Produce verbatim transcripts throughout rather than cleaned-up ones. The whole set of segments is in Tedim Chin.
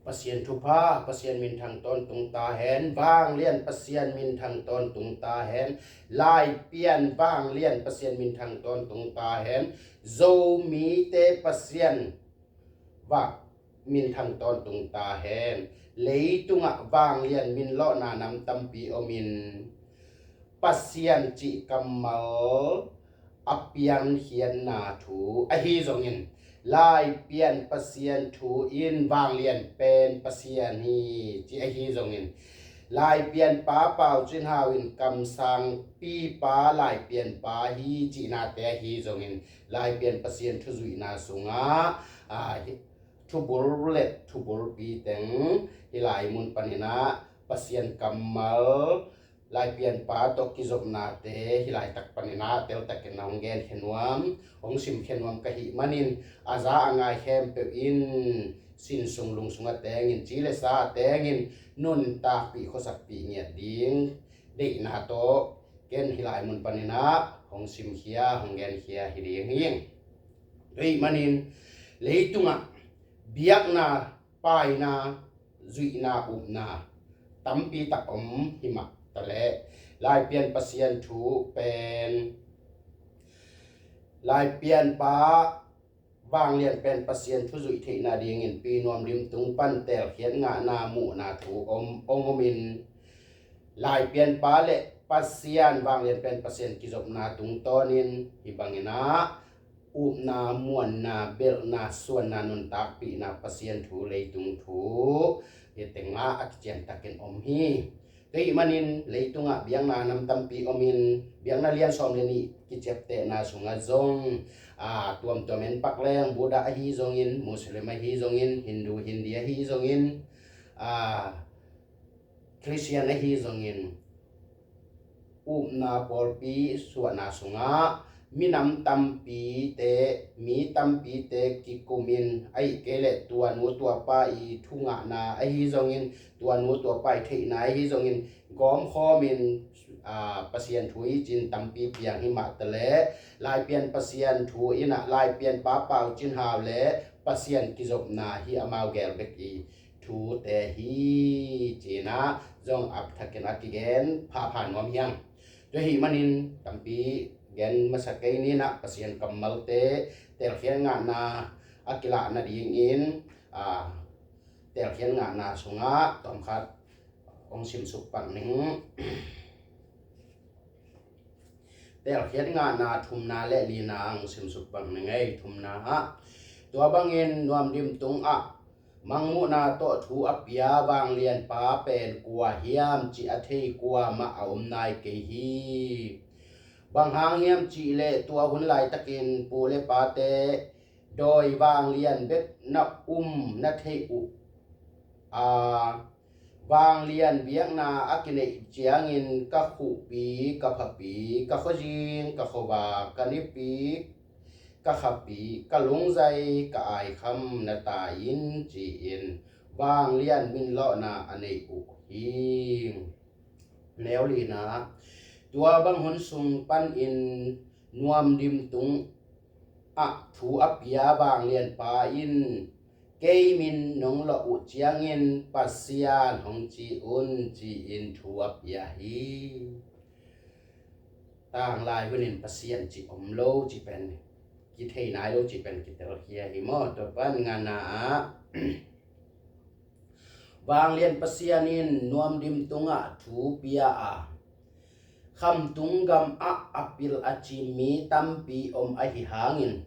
Pasian thupha, Pasian minthang tawntung ta hen. Vanglian Pasian minthang tawntung ta hen. Laipian vanglian Pasian minthang tawntung ta hen. Zomite Pasian vak minthang tawntung ta hen. Leitungah vanglian minlawhna nam tampi omin, Pasian cih kammal a piankhiatna thu ahi zongin, Laipian Pasian thu in vanglian pen Pasian hi ci ahi zongin, Laipianpa Pau Cin Hau in kamsangpipa Laipianpa hi cihnate ahi zongin, Laipian Pasian thuzuihna sungah, ah, hi-, thubul le thubulpi teng hih lai mun paninah Pasian kammal, Laipianpa tawh kizopnate hih laitak paninah teltakin na hong genkhia nuam, hong simkhia nuam ka hih manin, a za a ngai khempeuh in sinsung lungsung a tengin, ci le sa a tengin nuntakpih khuasakpih ngiat ding deihna tawh ken hih lai mun paninah hong simkhia, hong genkhia hi ding hi. Tua ahih manin leitungah biakna, paina, zuihna, upna tampi tak om himah taleh, Laipian Pasian thu pen, Laipianpa vanglian pen Pasian thu zuih theihna dingin Pi Nuam Dim tung pan telkhiat ngahna muhna thu om, ong omin, Laipianpa le Pasian vanglian pen Pasian kizopna tungtawnin hih banginah upna, muanna, belhna, suanna, nuntakpihna, Pasian thu, leitung thu, hih tengah a kiciantakin om hi. Tua ahih manin leitungah biakna nam tampi omin, biakna lian sawm le nih kiciaptehna sungah zong, a, tuamtuam en pak leng, Buddha ahi zongin, Muslim ahi zongin, Hindu, Hindi ahi zongin, a, Christian ahi zongin, upna pawlpi suahna sungah minam tampite, mi tampite kikumin, ahih kei leh tua nu tua pa i thungahna ahi zongin, tua nu tua pa i theihna ahi zongin, gawmkhawmin, aa, Pasian thu i cin tampi piang himah taleh, Laipian Pasian thu inah Laipianpa Pau Cin Hau le Pasian kizopna hi amau gel bek i thute hi, cinah zong ap thakin a kigen phapha nuam hiang. Tua ahih manin tampi gen masa kei ninah, Pasian kammalte telkhiat ngahna a kilahna dingin, a, telkhiat ngahna sungah tawmkhat hong simsuk pak ning. Telkhiat ngahna thumna le lina hong simsuk pak ning ei. Thumna ah, tua bangin Nuam Dim tungah mangmuhna tawh thu a pia vanglianpa pen kua hiam cih a thei kuamah a om nai kei hi. Bang hang hiam cih leh tua hun laitakin pu le pate dawi vanglian bek na um na theih uh a, vanglian biakna a kineih ciangin ka khuhpi, ka phapi, ka khuazing, ka khuavak, ka nipi, ka khapi, ka lungzai, ka aikham na tai in, ci-in vanglian minlawhna a nei uh hi. Neu lina, tua bang hun sung panin Nuam Dim tung ah thu a pia vanglianpa in, kei min nong lawh uh ciangin Pasian hong ci un, ci-in thu a pia hi. Tanglai hunin Pasian cih om lo cih pen kithei nai lo cih pen kitelkhia hi maw. Tua pan ngana ah, vanglian Pasian in Nuam Dim tungah thu pia a, khamtung gamah a pil a cim mi tampi om ahi hangin,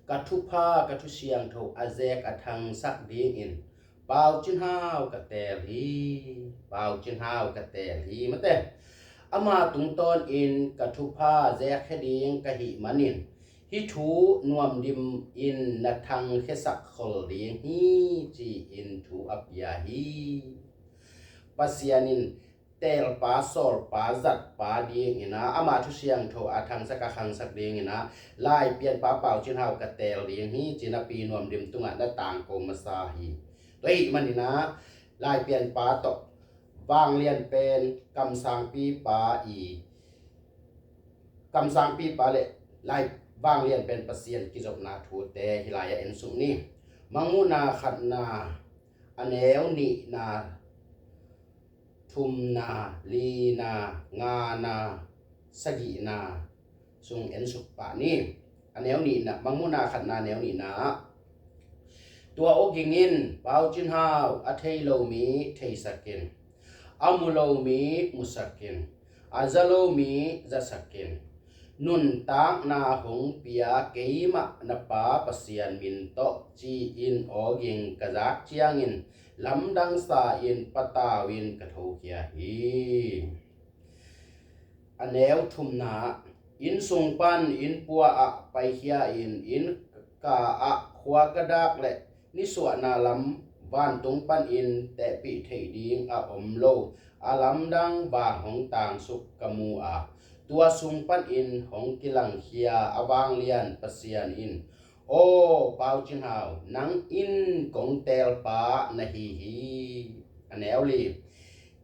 ka thupha, ka thu siangtho a zek a thangsak dingin Pau Cin Hau ka teel hi. Pau Cin Hau ka teel hi, mate. Ama tungtawnin ka thupha zekkhia ding ka hih manin, hih thu Nuam Dim in na thangkhiasak khol ding hi, ci-in thu a pia hi. Pasian in teelpa, sawlpa, zatpa dinginah, ama thu siangtho a thangsak a khangsak dinginah Laipianpa Pau Cin Hau ka teel ding hi, ci-in a Pi Nuam Dim tungah na tangko masa hi. Tua ahih maninah Laipianpa tawh vanglian pen kamsangpipa i, kamsangpipa le lai vanglian pen Pasian kizopna thute hih lai-ah en suk ni. Mangmuhna khatna, a neu nihna, thumna, lina, ngana, sagihna sung ensuk pah ni. A neu nihna, Mangmuhna khatna neu nihna ah, tua awging in Pau Cin Hau a thei lo mi theisak in, a mu lo mi musak in, a za lo mi zasak in, nuntakna hong pia keimah na Pa Pasian min tawh, ci-in awging ka zak ciangin lamdang sa-in patau in ka thokhia hi. A neu thumna, inn sung pan inn pua ah paikhia in, inn ka ah khua ka dak leh nisuahna lam vantung panin tehpih theih ding a om lo a lamdang vang hong tangsuk ka mu a, tua sung panin hong kilangkhia a vanglian Pasian in, "Aw Pau Cin Hau, nang in kong teelpa na hi hi." A neu li,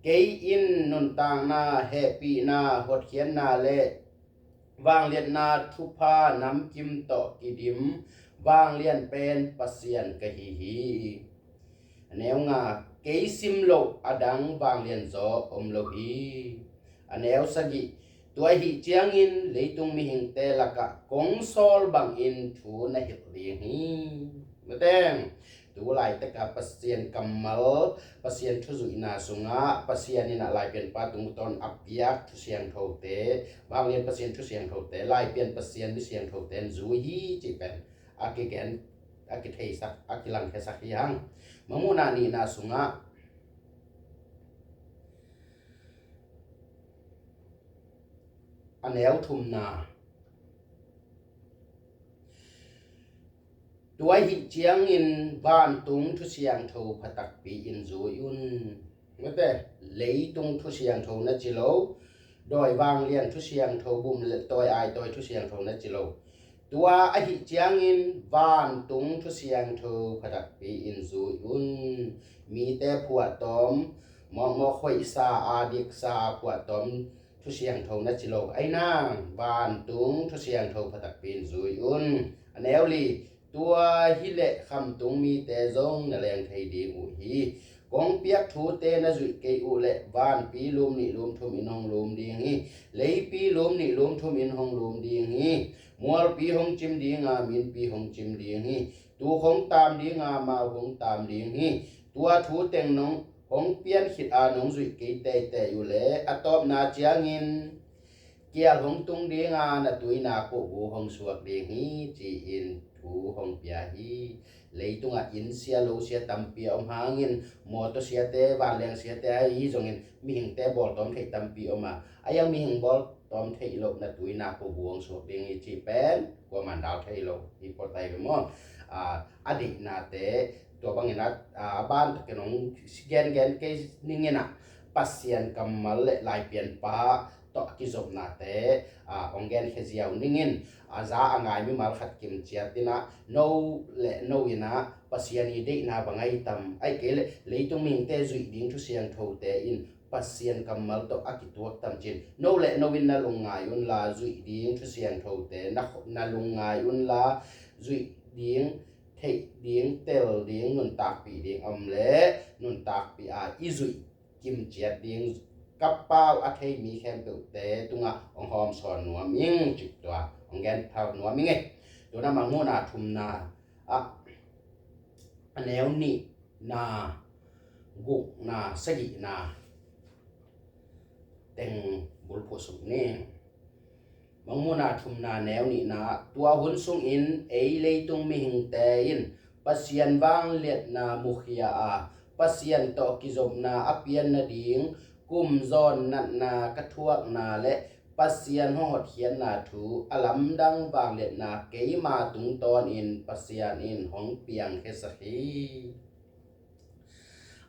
kei in nuntakna, hehpihna, hotkhiatna le vangliatna thupha namkim tawh kidim vanglian pen Pasian ka hi hi. A neu nga, kei sim loh a dang vanglian zaw om lo hi. A neu sagih, tua ahih ciangin leitung mihingte lakah kong sawl bangin thu na hilh ding hi. Mateng, tu laitak a Pasian kammal, Pasian thuzuihna sungah Pasian in a laipianpa tungtawn a piak thusiangthote, vanglian Pasian thusiangthote, laipian Pasian misiangthote in zui hi cih pen a kigen, a kitheisak, a kilangkhiasak hi hang. Mangmuhna nihna sungah a neu thumna, tua ahih ciangin vantung thusiangtho pha takpi in zui un. Mate, leitung thusiangtho na ci lo, dawi vanglian thusiangtho, bum le tawi, ai tawi thusiangtho na ci lo. Tua ahih ciangin vantung thusiangtho pha takpi in zui un. Mite phuahtawm, mawkmawk hoihsa a diksa phuahtawm thusiangtho na ci lo. Aina, vantung thusiangtho pha takpi in zui un. A neu li, tua hi leh khamtung mite zong na leng thei ding uh hi. Kong piak thute na zuih kei uh leh vanpi lum nih lum thum in hong lum ding hi. Leipi lum nih lum thum in hong lum ding hi. Mualpi hong cim ding a, minpi hong cim ding hi. Tuk hong tam ding a, mau hong tam ding hi. Tua thu teng nong hong pian khit a nong zuih kei teitei uh leh a tawpna ciangin kial hong tung ding a, na tuinak uh bu hong suak ding hi, ci-in thu hong pia hi. Leitungah inn sia lo sia tampi a om hangin, mawtaw siate, vanleng siate ahi zongin mihingte bawltawm theih tampi om a, a yang mihing bawltawm theih loh na tuinak uh bu hong suak ding hi, cih pen kuaman dal thei lo hi, pawtai ve maw? A, a deihnate tua bangin a, a ban takin hong gengen kei ning in a, Pasian kammal le laipianpa tawh a kizopnate, a, hong genkhia ziau ning in, a za a ngai mimal khat kim ciat in a, no le no in a, Pasian i deihna bang ahi tam, ahih kei leh leitung mihingte zuih ding thusiangthote in Pasian kammal tawh a kituak tam cin, no le no in na lungngai unla zuih ding thusiangthote na, na lungngai unla zuih ding, theih ding, tel ding, nuntakpih ding om le nuntakpih a i zuih kimciat ding ka pau a thei mi khempeuhte tungah hong hawm sawn nuam ing, cih tua hong gen thar nuam ing e. Tuna Mangmuhna thumna ah a neu nihna, gukna, sagihna teng bulphuh suk ni. Mangmuhna thumna neu nihna ah, tua hun sungin ei leitung mihingte in Pasian vangliatna mukhia a, Pasian tawh kizopna a pian nading kum zawn natna ka thuakna le Pasian hong hotkhiatna thu a lamdang vangliatna keima tungtawnin Pasian in hong piangkhiasak hi.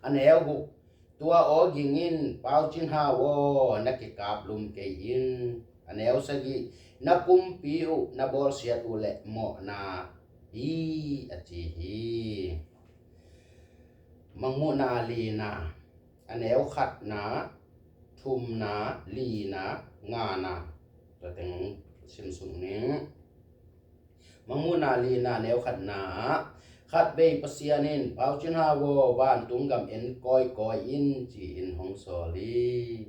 A neu guk, tua aw ging in, Pau Cin Hau aw, na kikaplum kei in. A neu sagih, na pumpi uh na bawlsiat uh leh mawhna hi, a ci hi. Mangmuhna lina, a neu khatna, thumna, lina, ngana, tua teng sim suk ning. Mangmuhna lina neu khatna ah, Khatvei Pasian in, "Pau Cin Hau aw, vantung gam en kawikawi in," ci-in hong sawl hi.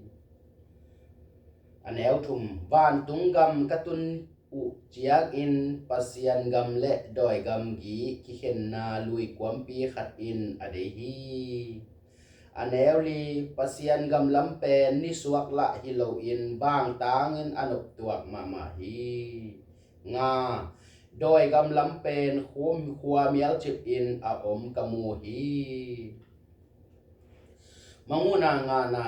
A neu thum, vantung gam ka tun uh ciangin Pasian gam le dawi gam gih kikhenna lui kuampi khat in a dei hi. A neu li, Pasian gam lam pen nisuak lah hi loin vangtangin a noptuak mahmah hi. Nga, dawi gam lam pen khua, khua mialcip in a om ka mu hi. Mangmuhna ngana,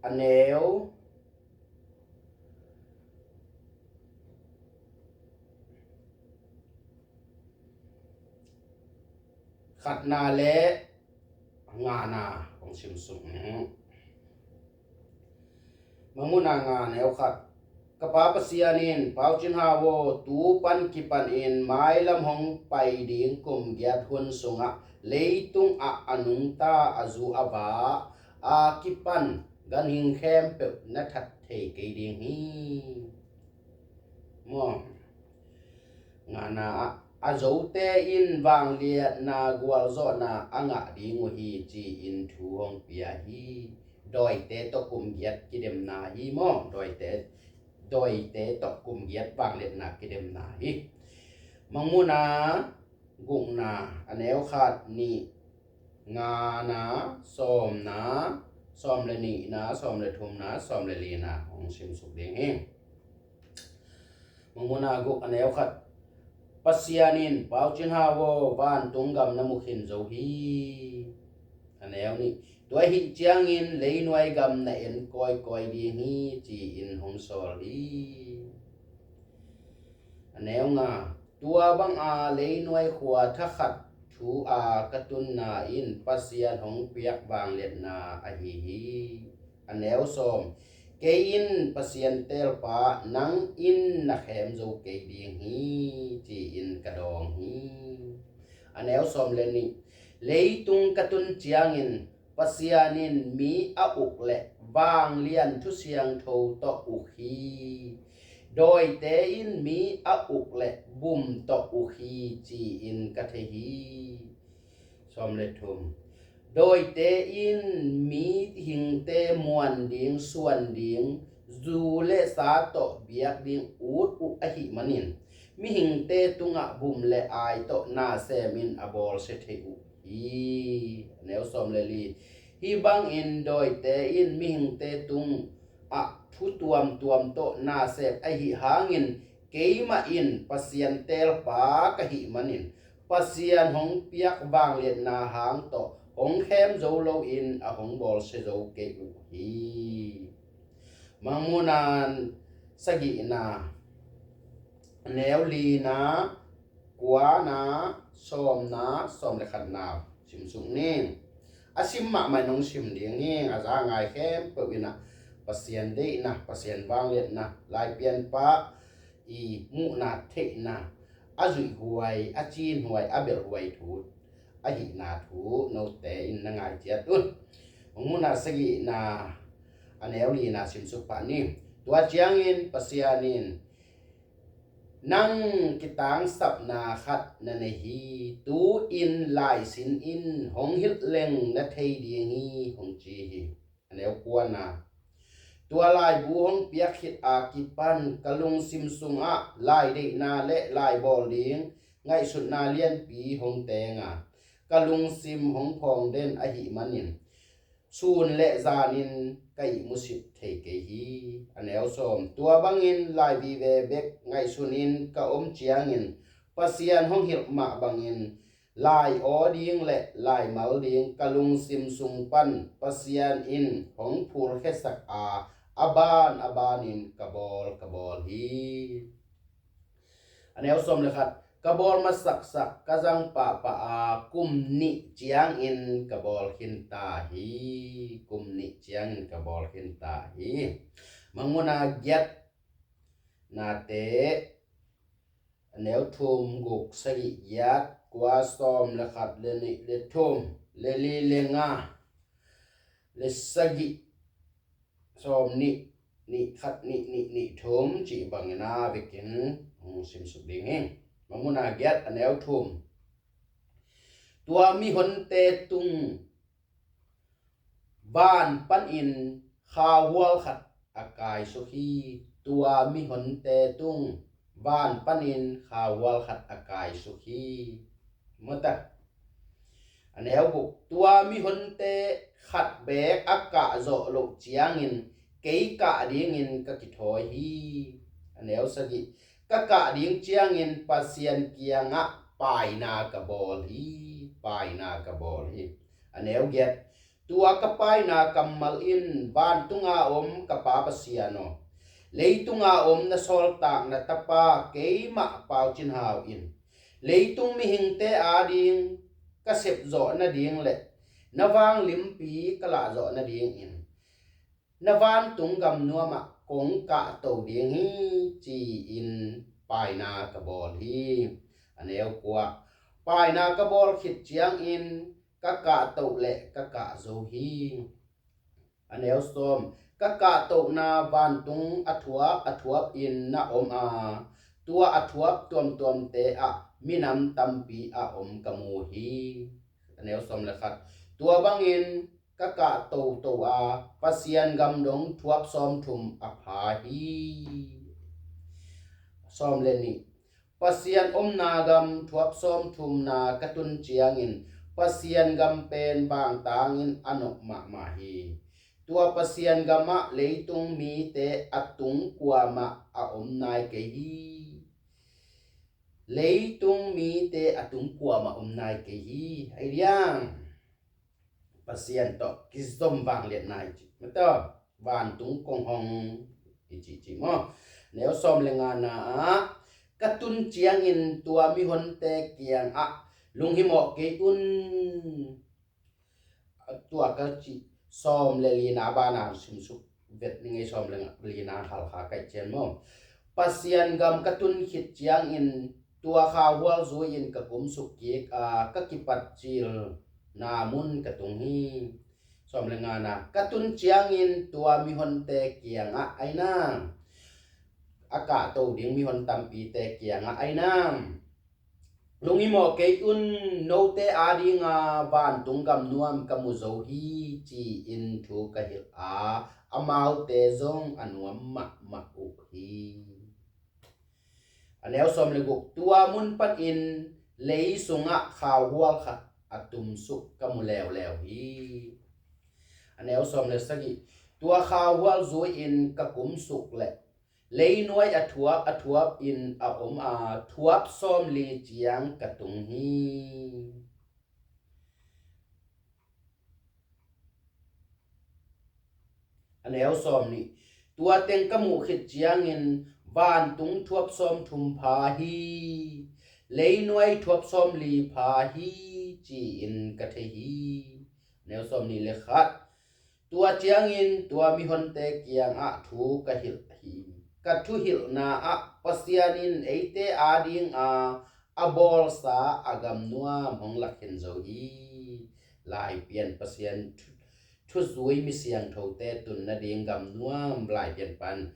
a neu khatna le ngana hong simsuk ni. Mangmuhna nga, neu khat. Ka Pa Pasian in, "Pau Cin Hau aw, tu pan kipanin mailam hong pai ding kum giat hun sungah leitung ah a nungta, a zu, a va a kipan ganhing khempeuh na that thei kei ding hi." Maw? Ngana ah, a zote in vangliatna gualzawhna a ngah ding uh hi, ci-in thu hong pia hi. Dawite tawh kum giat kidemna hi maw? Dawite, dawite tawh kum giat vangliatna kidemna hi. Mangmuhna gukna, a neu khat, nih, ngana, sawmna, sawm le nihna, sawm le thumna, sawm le lina hong simsuk ding hi. Mangmuhna guk, a neu khat. Pasian in, "Pau Cin Hau aw, vantung gam na mu khin zo hi." A neu nih. "Tua ahih ciangin leinuai gam na en kawikawi ding hi," ci-in hong sawl hi. A neu nga. Tua banga leinuai khua thakhat thu a ka tunna in Pasian hong piak vangliatna ahi hi. A neu sawm. "Kei in Pasian teelpa, nang in na khem zo kei ding hi," ci-in ka dawng hi. A neu sawm le nih. "Leitung ka tun ciangin Pasian in mi a uk le vanglian thusiangtho tawh uk hi. Dawite in mi a uk le bum tawh uk hi," ci-in ka thei hi. Sawm le thum. "Dawite in mihingte muan ding, suan ding, zu le sa tawh biak ding ut uh ahih manin, mihingte tungah bum le ai tawh na semin a bawlsia thei uh hi." A neu sawm le li. "Hih bangin dawite in mihingte tungah thu tuamtuam tawh na sem ahih hangin, keimah in Pasian teelpa ka hih manin, Pasian hong piak vangliatna hang tawh hong khem zo loin a hong bawlsia zo kei uh hi." Mangmuhna sagihna, neu lina, kuana, sawmna, sawm le khatna simsuk ni. A sim mahmah in hong sim ding hi. A za ngai khempeuh in ah Pasian deihna, Pasian vangliatna, Laipianpa i muhna theihna, a zuihhuai, a cinhuai, a belhhuai thu ahihna thu note in na ngai ciat un. Mangmuhna sagihna, a neu lina simsuk pah ni. "Tua ciangin Pasian in, 'Nang kitangsapna khat na nei hi. Tu-in laisin in, hong hilh leng na thei ding hi,' hong ci hi." A neu kuana. "Tua laibu hong piak khit a kipan ka lungsim sungah laideihna le laibawl ding ngaihsutna lianpi hong teng a, ka lungsim hong phawng den ahih manin, sun le zanin ka ihmu sip thei kei hi." A neu sawm. "Tua bangin lai vive bek ngaihsunin ka om ciangin, Pasian hong hilh mah bangin lai aw ding le lai mal ding ka lungsim sung pan Pasian in hong phulkhiasak a, a ban a banin ka bawl, ka bawl hi." A neu sawm le khat. "Ka bawl masaksak ka zang pahpah a, kum nih ciangin ka bawl khinta hi. Kum nih ciangin ka bawl khinta hi." Mangmuhna giat nate, a neu thum, guk, sagih, giat, kua, sawm le khat, le nih, le thum, le li, le nga, le sagih, sawm nih, nih khat, nih nih, nih thum cih bangin a vekin hong simsuk ding hi. Mangmuhna giat, a neu thum. Tua mihonte tung van panin khauhual khat a kaisuk hi. Tua mihonte tung van panin khauhual khat a kaisuk hi. Mawta. A neu guk, tua mihonte khat beek a kahzawh loh ciangin kei kah dingin ka kithawi hi. A neu sagih, ka kah ding ciangin Pasian kiangah paina ka bawl hi. Paina ka bawl hi. A neu giat, tua ka paina kammal in vantunga om ka Pa Pasian aw, leitunga om na sawltak na Tapa keimah Pau Cin Hau in leitung mihingte ading ka sepzawh nading le na vanglipi ka lahzawh nadingin na vantung gamnuamah kong kahto ding hi, ci-in paina ka bawl hi. A neu kua, paina ka bawl khit ciangin ka kahto le ka kahzo hi. A neu sawm, ka kahtohna vantung a thuap a thuap in na om a, tua a thuap tuamtuamte ah minam tampi a om ka mu hi. A neu sawm le khat, tua bangin ka kahtoto a, Pasian gam dong thuap sawmthum a pha hi. Sawm le nih, Pasian omna gam thuap sawmthumna ka tun ciangin Pasian gam pen vangtangin a nop mahmah hi. Tua Pasian gamah leitung mite a tung kuamah a om nai kei hi. Leitung mite a tung kuamah om nai kei hi. Ai diang. Pasian tawh kizom vangliatna i cih. Mataw, vantung kong hong i cih cih maw. Neu sawm le ngana ah, ka tun ciangin tua mihonte kiangah lunghimawh kei un. Tua ka cih sawm le lina bana simsuk vet ni ngei, sawm le lina halkha kaih cian maw. Pasian gam ka tun khit ciangin tua khauhual zui-in ka kumsuk kik a, ka kipat cil na mun ka tung hi. Sawm le ngana, ka tun ciangin tua mihonte kiangah aina, a kahto ding mihon tampite kiangah aina, lunghimawh kei un, note adinga vantung gam nuam ka mu zo hi, ci-in thu ka hilh a, amaute zong a nuam mahmah uh hi. A neu sawm le guk, tua mun panin lei sungah khauhual khat a tumsuk ka mu leuleu hi. A neu sawm le sagih, tua khauhual zui-in ka kumsuk le leinuai a thuap a thuap in a om a, thuap sawmli ciang ka tung hi. A neu sawm nih, tua teng ka muh khit ciangin vantung thuap sawmthum pha hi, leinuai thuap sawmli pha hi, ci-in ka thei hi. Neu sawm nih le khat, tua ciangin tua mihonte kiangah thu ka hilh hi. Ka thuhilhna ah Pasian in eite adinga a bawlsa a gam nuam hong lak khin zo hi. Laipian Pasian thu, thuzui mi siangthote tun nading gam nuam Laipian pan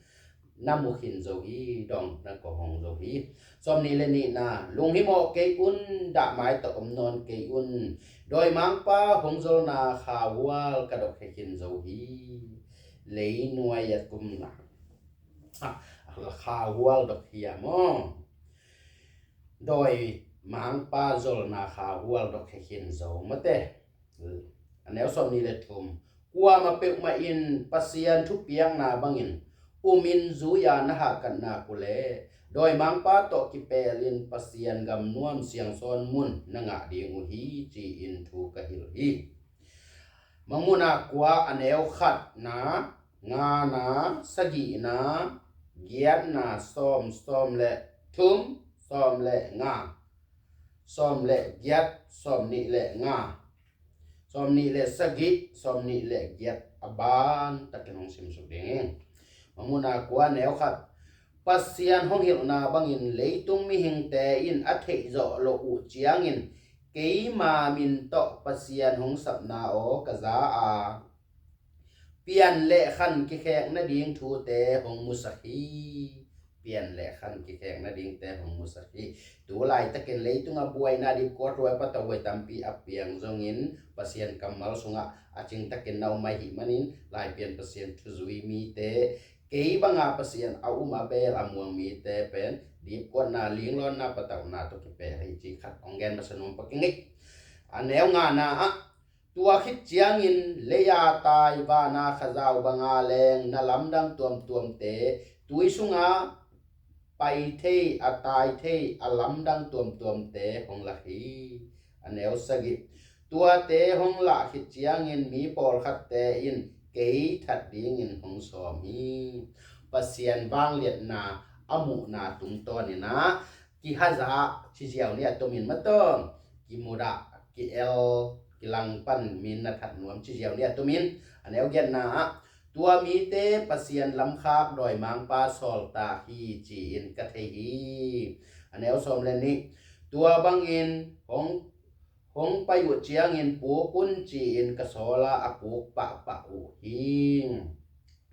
na mu khin zo hi, dong na ko hong zo hi. Sawm nih le nihna, lunghimawh kei un, dahmai tawh om nawn kei un, dawimangpa hong zolna khauhual ka dok khin zo hi. Leinuai a kumna, ah, khauhual dok hi a maw. Dawimangpa zolna khauhual dok khin zo mate. A neu sawm nih le thum, kuamah peuhmah in Pasian thupiakna bangin umin zui-a na hahkatna uh leh dawimangpa tawh kipelin Pasian gam nuam siangsawn mun na ngah ding uh hi, ci-in thu ka hilh hi. Mangmuhna kua, a neu khatna, ngana, sagihna, giatna, sawm, sawm le thum, sawm le nga, sawm le giat, sawm nih le nga, sawm nih le sagih, sawm nih le giat a ban takin hong simsuk ding hi. Mangmuhna kua, neu khat, Pasian hong hilhna bangin leitung mihingte in a theihzawh loh uh ciangin keima min tawh Pasian hong sapna aw ka za a, pian le khan kikhek nading thute hong musak hi. pian le khan kikhek nadingte hong musak hi. Tu laitakin leitung a buaina dipkuat huai patauh huai tampi a piang zongin Pasian kammal sungah a cingtakin na om ahih manin Laipian Pasian thuzui mite, kei banga Pasian a um a bel a muang mite pen dipkuatna, linglawnna, patauhna tawh kipel hi ci khat hong gen masa nuam pak ing ei. A neu ngana ah, tua khit ciangin lei-a tai vana khazau banga leng na lamdang tuamtuamte, tui sunga pai thei, a tai thei, a lamdang tuamtuamte hong lak hi. A neu sagih, tuate hong lah khit ciangin mi pawlkhatte in kei that dingin hong sawm hi. Pasian vangliatna a muhna tungtawnin ah kihaza, ciziau ni a tomin matawm, kimudah, ki-el, kilangpan, min na that nuam ciziau ni a tomin. A neu giatna ah, tua mite Pasian lamkhak dawimangpa sawltak hi ci-in ka thei hi. A neu sawm le nih, tua bangin hong, hong pai uh ciangin puk un ci-in ka sawla a puk pahpah uh hi.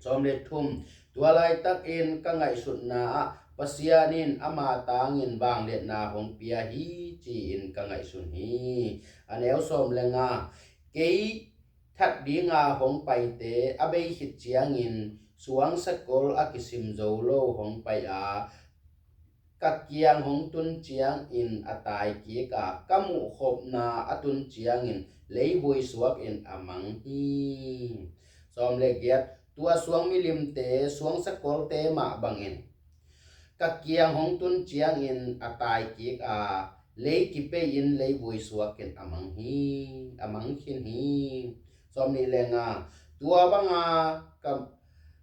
Sawm le thum, tua laitakin ka ngaihsutna ah Pasian in ama tangin vangliatna hong pia hi ci-in ka ngaihsun hi. A neu sawm le nga, kei that dinga hong paite a bei khit ciangin suang sakol a kisim zo lo hong pai a, ka kiang hong tun ciangin a tai kik a, ka muhkhopna a tun ciangin leivui suakin a mang hi. Sawm le giat, tua suang milimte, suang sakolte mah bangin ka kiang hong tun ciangin a tai kik a, lei kipei-in leivui suakin a mang hi, a mang khin hi. Sawm nih le nga, tua banga ka,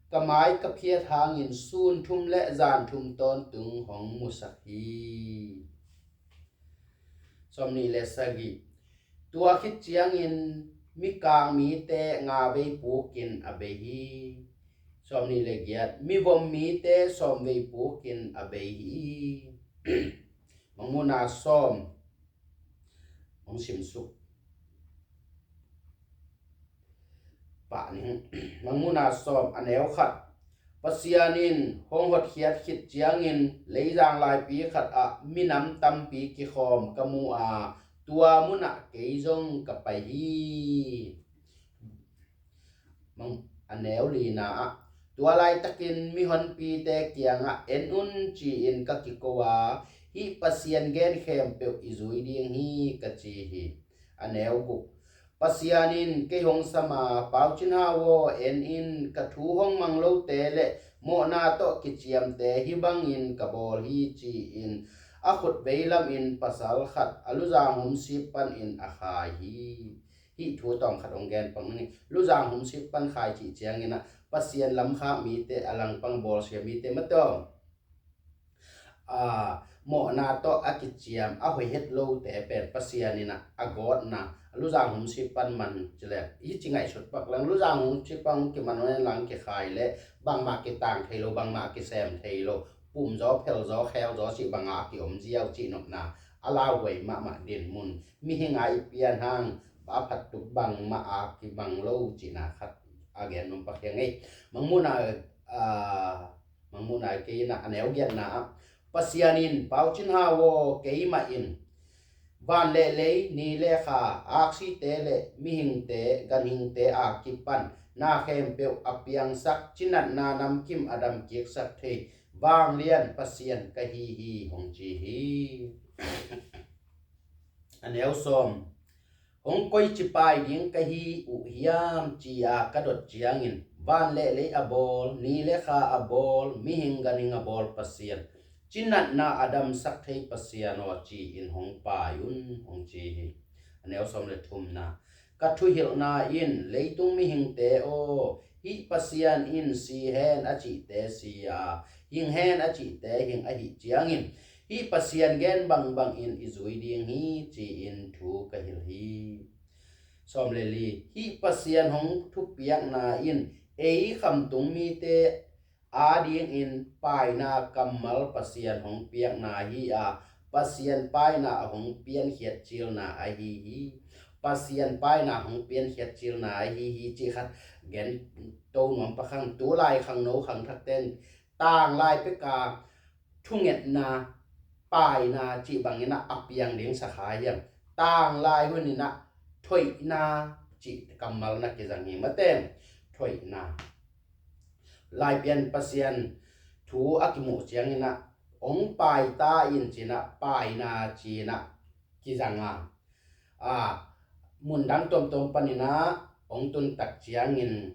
ka mai ka phiat hangin sun thum le zan thum tawntung hong musak hi. Sawm nih le sagih, tua khit ciangin mikang mite nga vei pukin a bei hi. Sawm nih le giat, mivom mite sawm vei pukin a bei hi. Mangmuhna sawm. Hong simsuk pah ning. Mangmuhna sawm, a neu khat. Pasian in hong hotkhiat khit ciangin leizang laipi khat ah minam tampi kikhawm ka mu a, tua munah kei zong ka pai hi. Mang-, a neu lina ah, tua laitakin mihonpite kiangah en un ci-in ka kiko a, hih Pasian gen khempeuh i zui ding hi ka ci hi. A neu guk, Pasian in kei hong sam a, Pau Cin Hau aw, en in, ka thu hong mang lote le mawhna tawh kiciamte hih bangin ka bawl hi ci-in a khut veilamin pasal khat a luzang humsip panin a khai hi. Hih thu tawm khat hong gen pang ning. Luzang humsip pan khai cih ciangin ah Pasian lamkhak mite, a langpang bawlsia mite matawm, a, mawhna tawh a kiciam a hoih het lote pen Pasian in ah a gawtna, luzang humsip pan man ci leng, hih ci ngaihsut pak leng, luzang humsip pan kiman hong en lang kikhai leh bangmah kitang thei lo, bangmah kisem thei lo, pum zaw, phel zaw, khel zaw cih banga a kiom ziau cih nopna, a lauhuai mahmah dinmun, mihing a i pian hang a phattup bangmah a kibang lo cihna khat a gen nop pak hi ing ei. Mangmuhna, a, mangmuhna kei in ah a neu giatna ah, Pasian in, Pau Cin Hau aw, keimah in van le lei, ni le kha, aksite le mihingte, ganhingte a kipan na khempeuh a piangsak, cinatna namkim a damkiksak thei vanglian Pasian ka hi hi, hong ci hi. A neu sawm. Hong koici pai ding ka hi uh hiam ci-a ka dot ciangin, van le lei a bawl, ni le kha a bawl, mihing ganhing a bawl Pasian, cinatna a damsak thei Pasian aw, ci-in hong pai un, hong ci hi. A neu sawm le thumna. Ka thuhilhna in, leitung mihingte aw, hih Pasian in si hen a cihte si a, hing hen a cihte hing ahih ciangin, hih Pasian gen bangbangin i zui ding hi, ci-in thu ka hilh hi. Sawm le li. Hih Pasian hong thupiakna in ei khamtung mite adingin paina kammal Pasian hong piakna hi a, Pasian paina a hong piankhiat cilna ahi hi. Pasian paina hong piankhiat cilna ahi hi cih khat gen to nuam pak hang. Tu lai khangno khangthakte in tanglai peka thungetna, paina cih bangin ah a piang ding sa kha hiam? Tanglai hun in ah thoihna cih kammal na kizang hi mate. Thoihna. Laipian Pasian thu a kimuh ciangin ah hong paita in ci-in ah paina ci-in ah kizang a, a, mundang tuamtuam panin ah hong tuntak ciangin,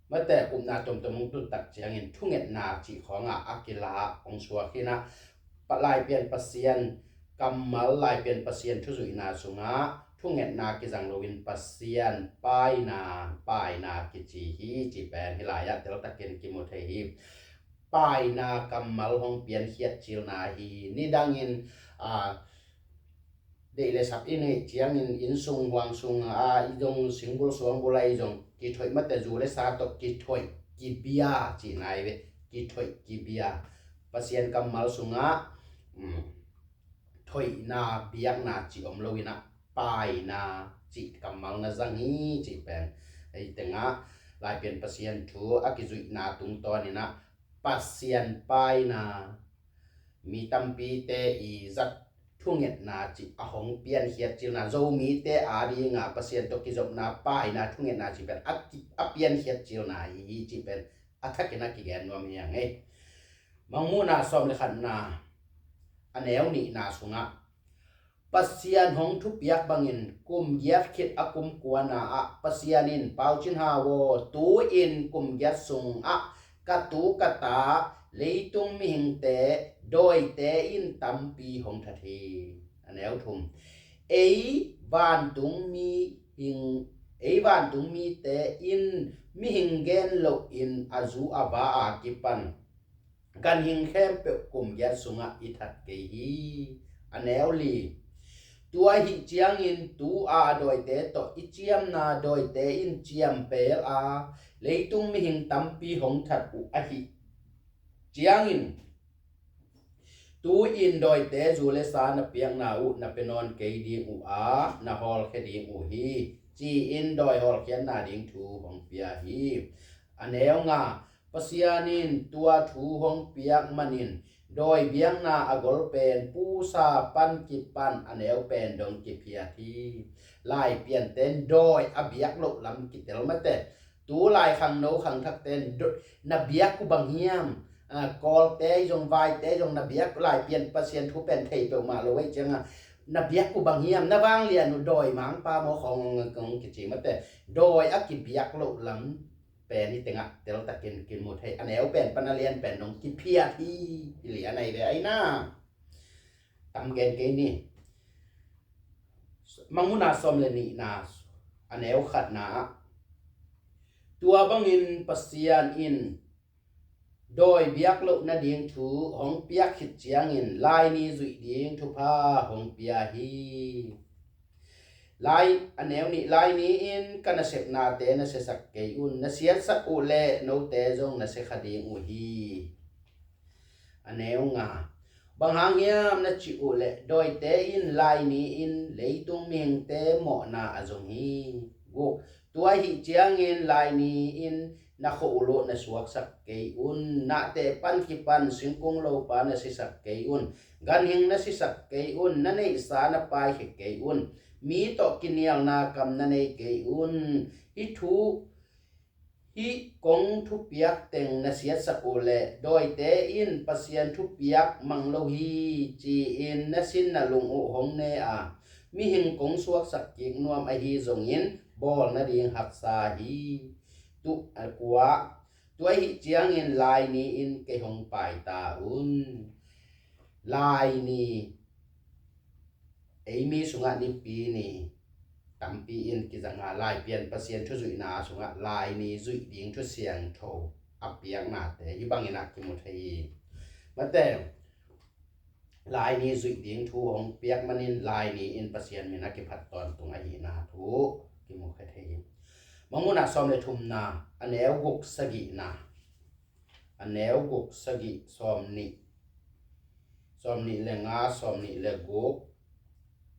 mate, upna tuamtuam hong tuntak ciangin thungetna cih khawng ah a kila hong suak hi-in ah, Laipian Pasian kammal, Laipian Pasian thuzuihna sungah thungetna kizang loin Pasian paina, paina kici hi cih pen hih lai-ah teltakin kimu thei hi. Paina kammal hong piankhiat cilna hi. Nidangin, a, deih le sap i neih ciangin inn sung huang sung a, i zong singbul suangbul a i zong kithoih, mate, zu le sa tawh kithoih kibia cihna hi ve. Kithoih kibia. Pasian kammal sungah, um, thoihna, biakna cih om loin ah paina cih kammal na zang hi cih pen, ei tengah Laipian Pasian thu a kizuihna tungtawnin ah Pasian paina, mi tampite i zat thungetna cih a hong piankhiat cilna, Zomite a dinga Pasian tawh kizopna, paina, thungetna cih pen a ki-, a piankhiat cilna hi hi cih pen a thakin a kigen nuam hi hang ei. Mangmuhna sawm le khatna, a neu nihna sungah Pasian hong thupiak bangin kum giat khit a kum kuana ah Pasian in, Pau Cin Hau aw, tu-in kum giat sungah ka tu ka ta leitung mihingte, dawite in tampi hong that hi. A neu thum. Ei vantung mihing, ei vantung mite in mihing gen loin a zu a va a kipan ganhing khempeuh kum giat sungah i that kei hi. A neu li. Tua ahih ciangin tu a dawite tawh i ciamna dawite in ciampel a, leitung mihing tampi hong that uh ahih ciangin, tu-in dawite zu le sa na piakna uh na pia nawn kei ding uh a, na hawlkhia ding uh hi, ci-in dawi hawlkhiatna ding thu hong pia hi. A neu nga. Pasian in tua thu hong piak manin dawi biakna a gol pen pusa pan kipan a neu pen dong kiphiat hi. Laipianten dawi a biak loh lam kitel mate. Tu lai khangno khangthakten do-, na biak uh bang hiam? A, Kawlte zong, Vaite zong na biak, Laipian Pasian thu pen thei peuhmah lo ahih cianga, na biak uh bang hiam? Na vanglian uh dawi mangpa maw khawng hong kici mate. Dawi a kibiak loh lam pen hih tengah teltakin kimu thei. A neu pen pan a lian pen dong kiphiat hi. Hi lian ahi ve aina. Tam gen kei ni. Mangmuhna sawm le nihna, a neu khatna ah, tua bangin Pasian in dawi biak loh nading thu hong piak khit ciangin Laini zuih ding thupha hong pia hi. Lai, a neu nih, Laini in ka nasepnate na siasak kei un, na siatsak uh leh note zong na sia kha ding uh hi. A neu nga. Bang hang hiam na cih uh leh dawite in Laini in leitung mihingte mawhna a zong hi. Guk. Tua ahih ciangin Laini in na khuahul uh na suaksak kei un, nahte pan kipan singkung lopa na sisak kei un, ganhing na sisak kei un, na neihsa na paikhia kei un, mi tawh kinialna kam na nei kei un. Hih thu, hih kong thupiak teng na siatsak uh leh dawite in Pasian thupiak mang lo hi ci-in na sin na lung uh hong ne a, mihing kong suaksak kik nuam ahi zongin bawl nading haksa hi. Tu, a kua. Tua ahih ciangin Laini in kei hong paita un. Laini, ei mi sungah Nipi ni tampi in kizanga, Laipian Pasian thuzuihna sungah Laini zuih ding thu siangtho a piaknate hih bangin ah kimu thei hi. Mate, Laini zuih ding thu hong piak manin Laini in Pasian min a kiphat tawntung ahihna thu kimu kha thei hi. Mangmuhna sawm le thumna, a neu guk sagihna, a neu guk sagih, sawm nih, sawm nih le nga, sawm nih le guk,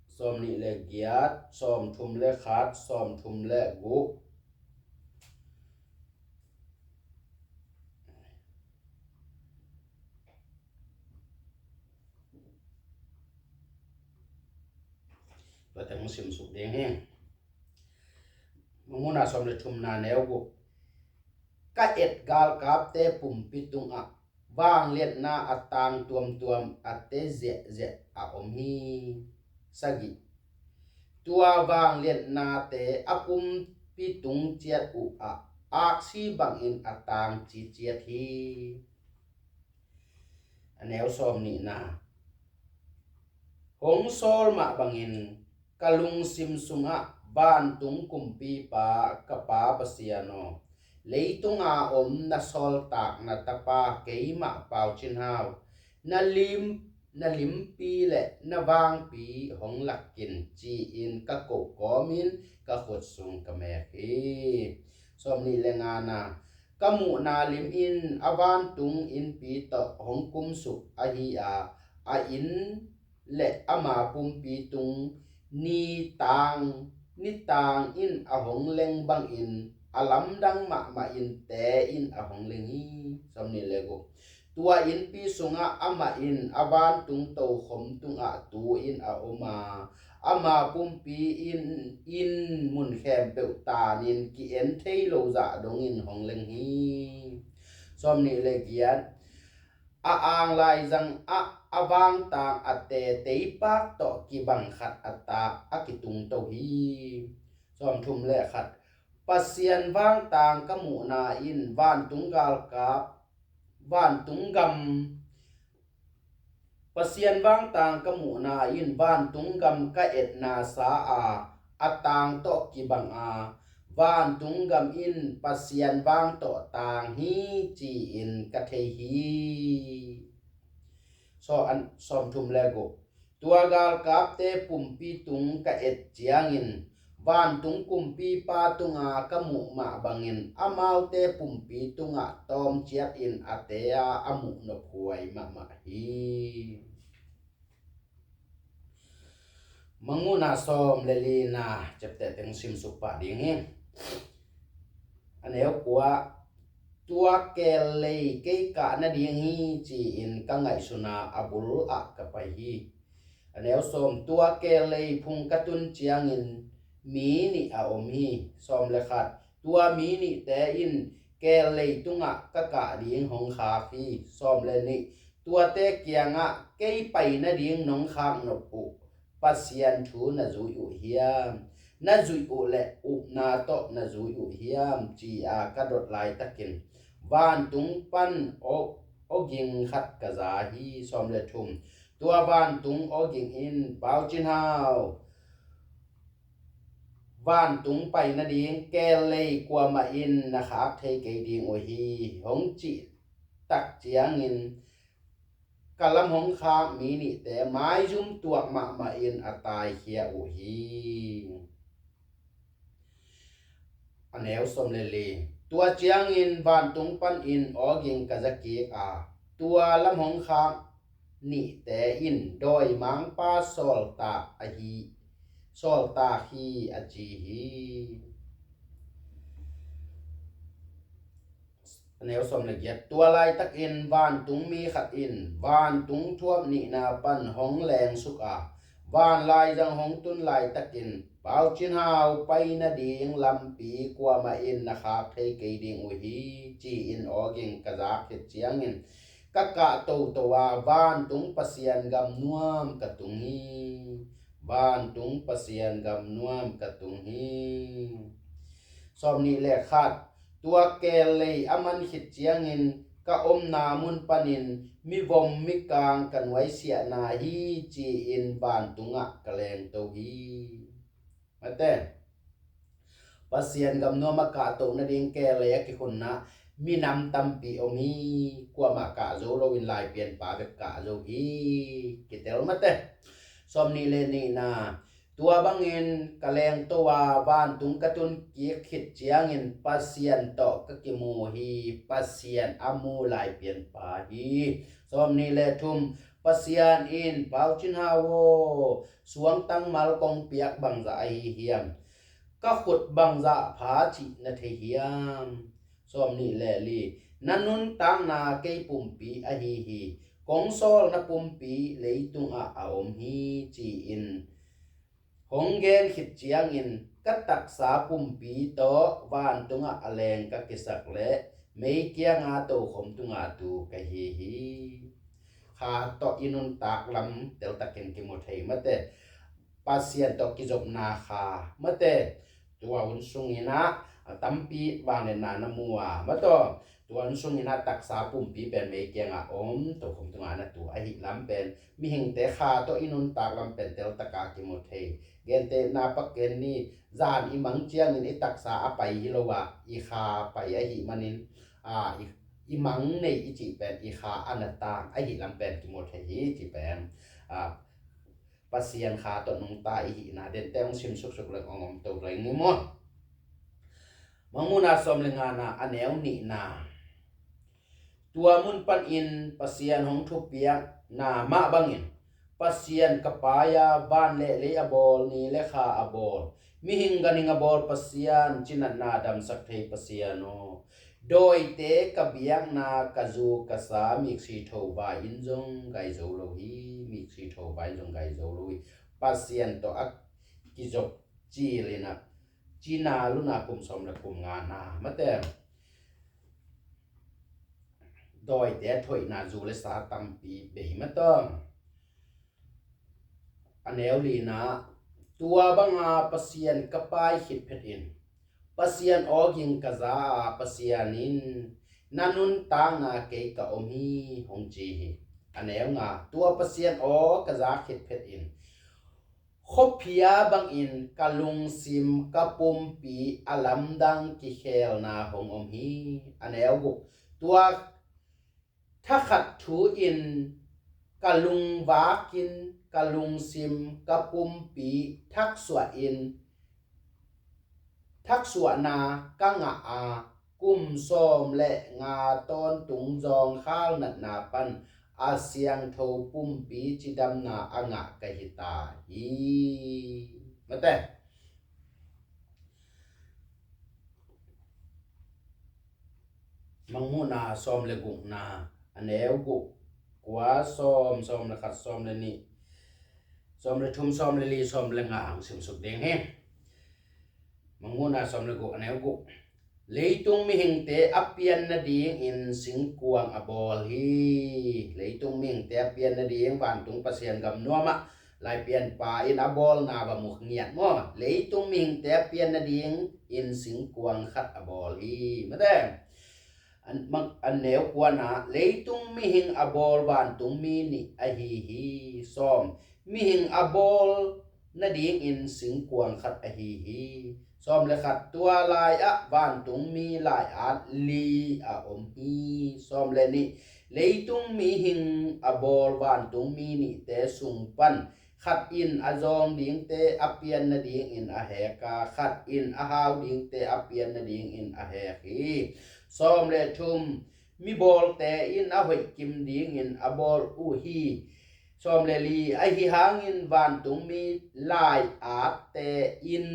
sawm nih le giat, sawm thum le khat, sawm thum le guk. Tua teng hong simsuk ding hi. Mangmuhna sawm le thumna neu guk. Ka et galkapte pumpi tungah vangliatna a tang tuamtuam a te ziahziah a om hi. Sagih. Tua vangliatnate a pumpi tung ciat uh ah aksi bangin a tang ciciat hi. A neu sawm nihna. Hong sawl mah bangin ka lungsim sungah vantung kumpipa ka Pa Pasian aw, leitunga om na sawltak na tapa keimah Pau Cin Hau, na lim, na limpi le na vangpi hong lakkin ci-in ka koh kawmin ka khut sung ka mek hi. Sawm nih le ngana. Ka muhna lim in a vantung innpi tawh hong kumsuk ahi a, a inn le ama pumpi tung ni tang, ni tang in a hong leng bangin a lamdang mahmah in te in a hong leng hi. Sawm nih le guk. Tua innpi sungah amah in a vantung tokhom tungah tu in a om a, ama pumpi in, in mun khempeuh tanin ki-en thei lo zah dongin hong leng hi. Sawm nih le giat. A ang laizang ah a vangtang a teteipak tawh kibang khat a tak a kitungto hi. Sawm thum le khat. Pasian vangtang ka muhna in vantung galkap, vantung gam, Pasian vangtang ka muhna in vantung gam ka etna sa a, a tang tawh kibang a, vantung gam in Pasian vang tawh tang hi ci-in ka thei hi. Sawm thum le guk. Tua galkapte pumpi tung ka et ciangin vantung kumpipa tunga ka muh mah bangin amaute pumpi tungah tawmciat in a te a a muh nophuai mahmah hi. Mangmuhna sawm le lina ciapteh teng simsuk pah ding hi. A neu kua. Tua keel lei kei kah nading hi ci-in ka ngaihsuna a bul ah ka pai hi. A neu sawm. Tua keel lei phung ka tun ciangin mi nih a om hi. Sawm le khat. Tua mi nihte in keel lei tungah ka kah ding hong khak hi. Sawm le nih. Tuate kiangah kei pai nading nong khak nop uh Pasian thu na zui uh hiam? Na zuih uh le upna tawh na zui uh hiam? Ci-a ka dot laitakin vantung pan aw, awging khat ka za hi. Sawm le thum. Tua vantung awging in Pau Cin Hau, vantung pai nading keel lei kuamah in na khak thei kei ding uh hi, hong cih tak ciangin ka lam hong khak mi nihte maizum tuak mahmah in a taikhia uh hi. A neu sawm le li. Tua ciangin vantung panin awging ka za kik a, tua lam hong khak nihte in dawimangpa sawltak ahi, sawltak hi a ci hi. A neu sawm le giat. Tua laitakin vantung mi khat in vantung thuap nihna pan hong lengsuk a, van laizang hong tun laitakin Pau Cin Hau pai nading lampi kuamah in na khak thei kei ding uh hi, ci-in awging ka zak khit ciangin ka kah toto a vantung Pasian gam nuam ka tung hi. Vantung Pasian gam nuam ka tung hi. Sawm nih le khat. Tua keel lei a man khit ciangin ka omna mun panin mivom mikang ka nuaisiahna hi ci-in vantungah ka lengto hi. Mate. Pasian gam nuam a kahtoh nading keel lei a kikhunna minam tampi om hi. Kuamah kah zo loin Laipianpa bek kah zo hi. Kitel mate. Sawm nih le nihna. Tua bangin ka lengto a vantung ka tun kik khit ciangin Pasian tawh ka kimu hi. Pasian a mu Laipianpa hi. Sawm nih le thum. Pasian in Pau Cin Hau aw, suangtang mal kong piak bangzah ahi hiam? Ka khut bangzah pha cih na thei hiam? Sawm nih le li. Na nuntakna kei pumpi ahi hi. Kong sawlna pumpi leitungah a om hi ci-in hong gen khit ciangin ka taksa pumpi tawh vantungah a leng ka kisak leh mei kianga tokhom tunga tu ka hi hi. Kha tawh i nuntak lam teltakin kimu thei mate. Pasian tawh kizopna kha mate. Tua hun sungin ah a tampi vangliatna na mu a mate. Tua hun sungin ah taksa pumpi pen mei kianga om, tokhom tunga na tu ahih lam pen mihingte kha tawh i nuntak lam pen teltaka kimu thei. Gentehna pakken ni, zan i mang ciangin i taksa a pai hi lo a, i kha pai ahih manin, a, i, i mang nei i cih pen i kha a na tang ahih lam pen kimu thei hi cih pen, a, Pasian kha tawh nungta i hihna dente hong sim suksuk leng hong om to leng ni maw. Mangmuhna sawm le ngana a neu nihna. Tua mun panin Pasian hong thupiakna mah bangin, Pasian ka paia van le lei a bawl, ni le kha a bawl, mihing ganhing a bawl Pasian, cinatna damsak thei Pasian aw. Dawite ka biakna ka zu ka sa miksi tho vai in zong gai zo lo hi, miksi tho vai in zong gai zo lo hi. Pasian tawh a kizop cilinah cina luna kum sawm le kum ngana mate. Dawite thoihna zu le sa tampi bei mate. A neu lina, tua banga Pasian ka pai khit phetin, Pasian awging ka za a, Pasian in na nuntakna kei ka om hi hong ci hi. A neu nga, tua Pasian aw ka za khit phetin, khuaphia bangin ka lungsim ka pumpi a lamdang kikhelna hong om hi. A neu guk, tua thakhat thu in ka lungvakin ka lungsim ka pumpi thaksuah in thaksuahna ka ngah a, kum sawm le nga tawntung zawngkhal natna pan a siangtho pumpi cidamna a ngah ka hi ta hi. Mate. Mangmuhna sawm le gukna, a neu guk, kua, sawm, sawm le khat, sawm le nih, sawm le thum, sawm le li, sawm le nga hong simsuk ding hi. Mangmuhna sawm le guk, a neu guk. Leitung mihingte a pian nadingin singkuang a bawl hi. Leitung mihingte a pian nading vantung Pasian gam nuamah Laipianpa in a bawlna va mu ngiat maw. Leitung mihingte a pian nadingin singkuang khat a bawl hi. Mate. An, mang, a neu kuana, leitung mihing a bawl vantung mi nih ahi hi. Sawm, mihing a bawl nadingin singkuang khat ahi hi. Sawm le khat, tua lai-ah vantung mi lai-at li a om hi. Sawm le nih, leitung mihing a bawl vantung mi nihte sung pan khat in a zawng dingte a pian nadingin a hek a, khat in a hau dingte a pian nadingin a hek hi. Sawm le thum, mibawlte in a hoih kim dingin a bawl uh hi. Sawm le li, ahi hangin vantung mi lai-atte in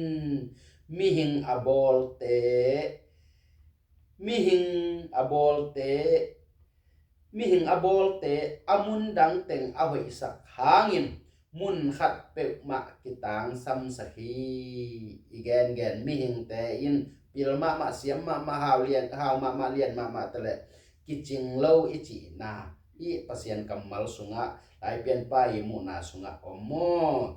mihing a bawlte, mihing a bawlte, mihing a bawlte a mun dang teng a hoihsak hangin mun khat peuhmah kitangsamsak hi. I gengen mihingte in pil mahmah, siam mahmah, hau lian, hau mahmah, lian mahmah te le kicing lo i cihna i Pasian kammal sungah, Laipianpa i muhna sungah om maw.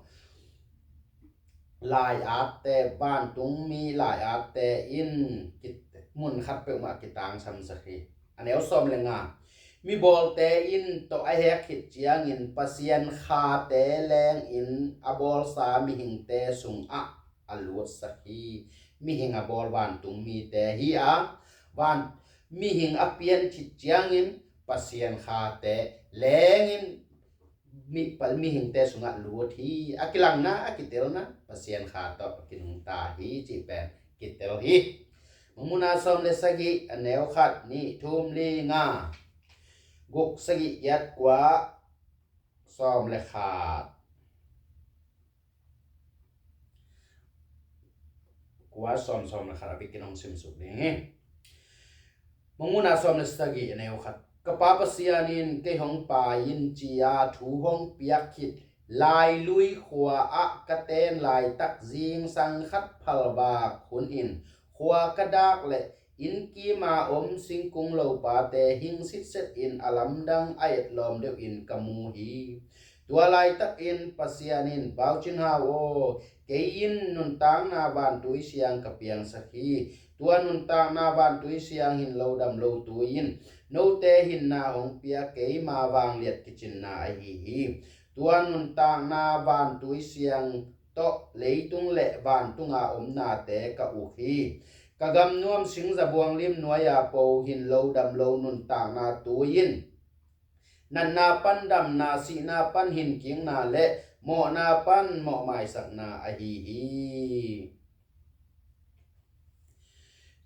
Lai-atte, vantung mi lai-atte in kit-, mun khat peuhmah kitangsamsak hi. A neu sawm le nga, mibawlte in tawh a hek khit ciangin Pasian khate lengin a bawlsa mihingte sungah a lutsak hi. Mihing a bawl vantung mite hi a, van, mihing a pian khit ciangin Pasian khate lengin mi, pa, mihingte sungah lut hi. A kilangna, a kitelna Pasian kha tawh a kinungta hi cih pen kitel hi. Mangmuhna sawm le sagih, a neu khat, nih, thum, li, nga, guk, sagih, giat, kua, sawm le khat. Kua, sawm, sawm le khat a bikin hong simsuk ding hi. Mangmuhna sawm le sagih, a neu khat. Ka Pa Pasian in kei hong pai in ci-a thu hong piak khit Lailui khua ah ka ten laitak zingsang khat phalvak hunin khua ka dak le inn kima om singkung lopate hing sitset in a lamdang a etlawm deuh in ka mu hi. Tua laitakin Pasian in, Pau Cin Hau aw, kei in nuntakna vantui siang ka piangsak hi. Tua nuntakna vantui siang hin lo dam lo tui in note hinna hong pia keima vangliat kicinna ahi hi. Tua nuntakna vantui siang tawh leitung le vantunga omnate ka uk hi. Ka gamnuam singzabuang lim nuai-a po hin lo dam lo nuntakna tui in natna pan damna, sihna pan hinkikna le mawhna pan mawhmaisakna ahi hi.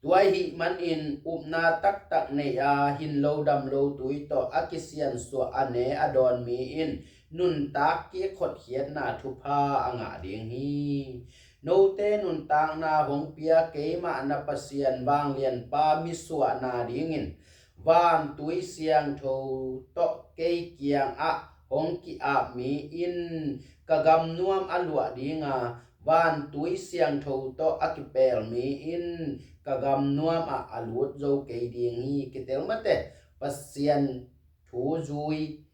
Tua ahih manin upna taktak nei a hin lo dam lo tui tawh a kisiansuah a ne a dawn mi in nuntak kik hotkhiatna thupha a ngah ding hi. Note nuntakna hong pia keimah na Pasian vanglianpa misuahna dingin vantui siangtho tawh kei kiangah hong ki-ap mi in ka gamnuam a luah dinga, vantui siangtho tawh a kipel mi in ka gamnuam ah a lut zo kei ding hi. Kitel mate, Pasian thu zui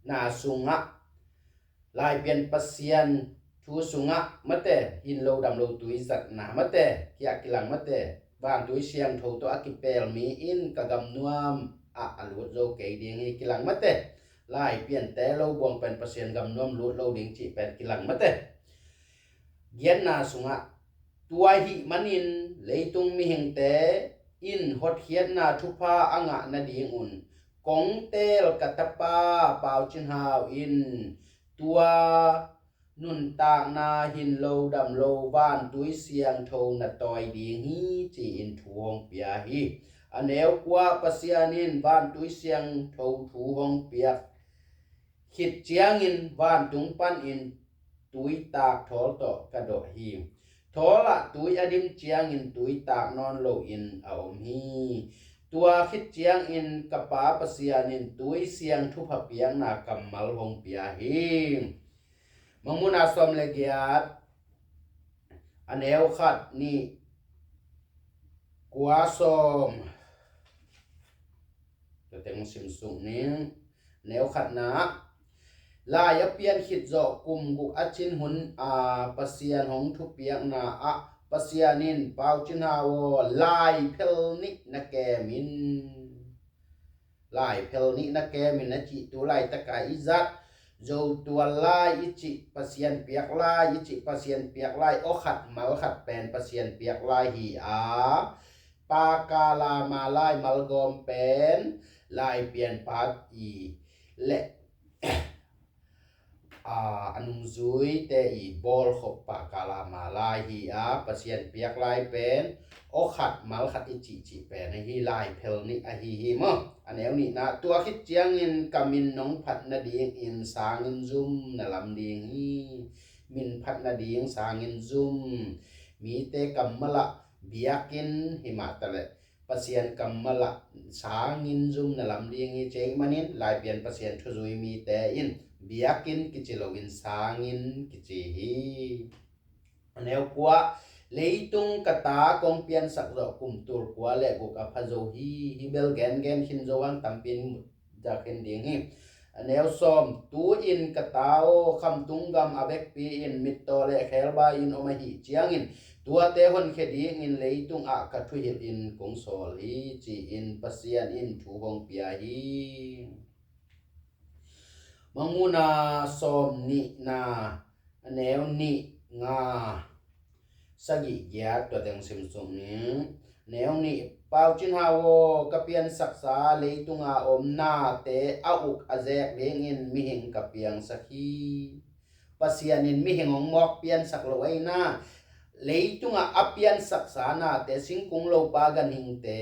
na sungah, Laipian Pasian thu sungah mate, hin lo dam lo tui zatna mate, kiah kilang mate, vantui siangtho tawh a kipel mi in ka gamnuam ah a lut zo kei ding hi, kilang mate. Laipiante lo buang pen Pasian gamnuam lut lo ding cih pen kilang mate. Giatna sungah, tua ahih manin leitung mihingte in hotkhiatna thupha a ngah nadingun kong teel ka tapa Pau Cin Hau in tua nuntakna hin lo dam lo vantui siangtho na tawi ding hi, ci-in thu hong pia hi. A neu kua, Pasian in vantui siangtho thu hong piak khit ciangin vantung panin tuitak thawl tawh ka dawh hi. Thawl ah tui a dim ciangin tuitak nawn loin a om hi. Tua khit ciangin ka Pa Pasian in tui siang thupha piakna kammal hong pia hi. Mangmuhna sawm le giat, a neu khat, nih, kua, sawm. Tua teng sim suk ning. Neu khatna, lai a pian khit zawh kum guk a cin hun a Pasian hong thupiakna ah Pasian in, Pau Cin Hau aw, lai phel nih na kem in. Lai phel nih na kem in a cih tu laitaka i zat Zotual lai i cih, Pasian piak lai i cih, Pasian piak lai, aw khat mal khat pen Pasian piak lai hi a, Pakalama lai malgawm pen Laipian Pat i le a, a nungzuite i bawlkhop Pakalama lai hi a, Pasian piak lai pen aw khat mal khat i cihcih pen ahi, lai phel nih ahi hi maw. A neu nihna, tua khit ciangin ka min nong phat nadingin sangin zum na lam ding hi. Min phat nading sangin zum, mite kammal ah biakinn hi mah taleh Pasian kammal ah sangin zum na lam ding hi. Cih manin Laipian Pasian thuzui mite in biakinn kici loin sangin kici hi. A neu kua, leitung ka ta kong piansak zawh kum tul kua le guk a pha zo hi. Hih bel gengen khin zo hang, tampi in mut za khin ding hi. A neu sawm, tu-in ka ta aw, khamtung gam a vekpi in mittaw le khelbai in om ahih ciangin tuate honkhia dingin leitung ah ka thuhilh in kong sawl hi, ci-in Pasian in thu hong pia hi. Mangmuhna sawm nihna, a neu nih, nga, sagih, giat, tua teng sim suk ning. Neu nih, Pau Cin Hau aw, ka piansaksa leitunga om nate a uk a zek dingin mihing ka piangsak hi. Pasian in mihing hong mawk piansak lo ahihna, leitunga a piansaksa nate, singkung lopa ganhingte,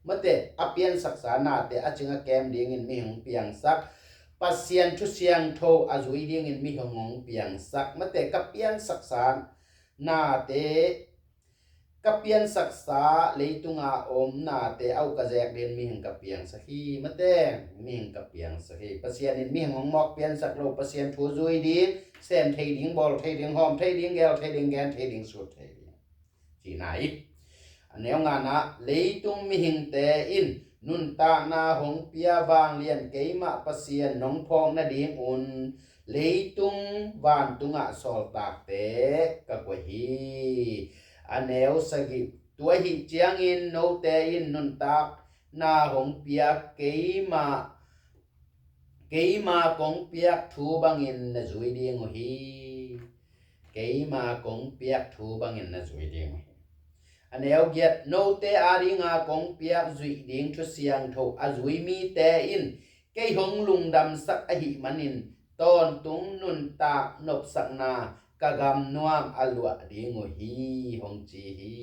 mate, a piansaksa nate a cing a kem dingin mihing hong piangsak, Pasian thu siangtho a zui dingin mihing hong piangsak, mate, ka piansaksa nate, ka piansaksa leitunga om nate au ka zek dingin mihing ka piangsak hi, mate, mihing ka piangsak hi. Pasian in mihing hong mawk piansak lo, Pasian thu zui ding, sem thei ding, bawl thei ding, hawm thei ding, gel thei ding, gen thei ding, sut thei ding, cihna hi. A neu ngana, leitung mihingte in nuntakna hong pia vanglian keimah Pasian nong phawk nadingun leitung vantungah sawltakte ka koih hi. A neu sagih, tua ahih ciangin note in nuntakna hong pia keimah, keima kong piak thu bangin na zui ding uh hi. Keima kong piak thu bangin na zui ding uh hi. A neu giat, note adinga kong piak zuih ding thu siangtho a zui mite in kei hong lungdamsak ahih manin tawntung nuntak nopsakna ka gamnuam a luah ding uh hi, hong ci hi.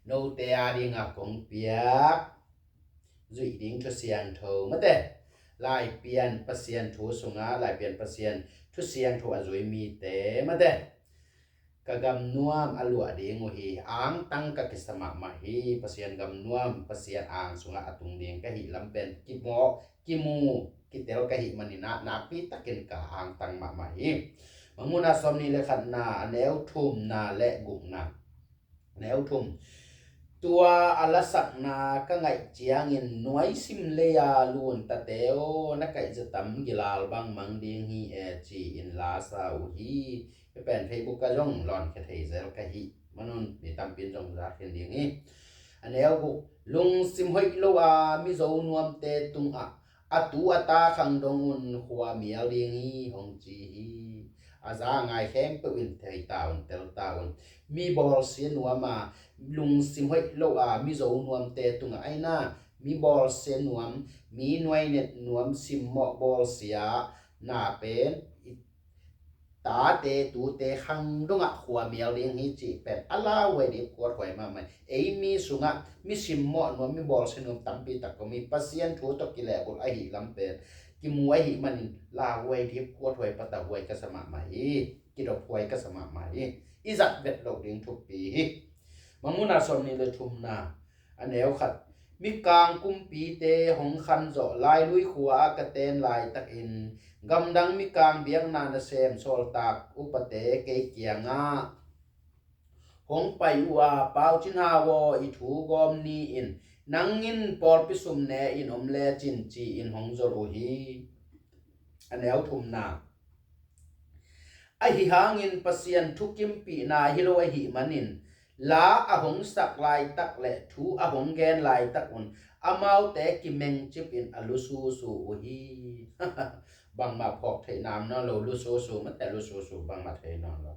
Note adinga kong piak zuih ding thu siangtho, mate, Laipian Pasian thu sungah, Laipian Pasian thu siangtho a zui mite, mate, ka gamnuam a luah ding uh hi. Angtang ka kisa mahmah hi. Pasian gamnuam, Pasian ang sungah a tung ding ka hih lam pen kimawh, kimu, kitel ka hih manin ah nakpi takin ka angtang mahmah hi. Mangmuhna sawmnih le khatna, a neu thumna le gukna. A neu thum, tua a lasakna ka ngaih ciangin nuaisim lei-a luntate aw, na kaihza tam gilal bang mang ding hi e, ci-in lasa uh hi. Hih pen Facebook ah zong lawnkhia thei zel ka hih manun mi tampi in zong za khin ding hi. A neu guk, lungsim hoih lo a mizo nuamte tungah a tu a ta khang dong un khua mial ding hi, hong ci hi. A za ngai khempeuh in thei ta un, tel ta un. Mi bawlsia nuam a, lungsim hoih lo a mizo nuamte tungah aina, mi bawlsia nuam, mi nuainet nuam, simmawh bawlsia na pen i tate tute khang dongah khua mial ding hi cih pen a lauhuai ding kuathuai mahmah hi. Ei mi sungah mi simmawh nuam, mi bawlsia nuam tampi tak om hi. Pasian thu tawh kilehbulh ahih lam pen kimu ahih manin lauhuai ding kuathuai, patauhuai ka sa mahmah hi. Kidophuai ka sa mahmah hi. I zat vet loh ding thupi hi. Mangmuhna sawmnih le thumna, a neu khat, mikang kumpite hong khan zawh Lailui khua ah ka ten laitakin gamdang mikang biakna nasem sawltak upate kei kiangah hong pai uh a, Pau Cin Hau aw, i thu gawm ni in, nang in pawlpi sum ne in om lecin, ci-in hong zol uh hi. A neu thumna, ahi hangin Pasian thukimpihna hi lo ahih manin, la a hong sak laitak le thu a hong gen laitak un amaute kimengcip in a lususu uh hi. Bangmah phawk theih nam nawn lo, lususu, mate, lususu, bangmah thei nawn lo.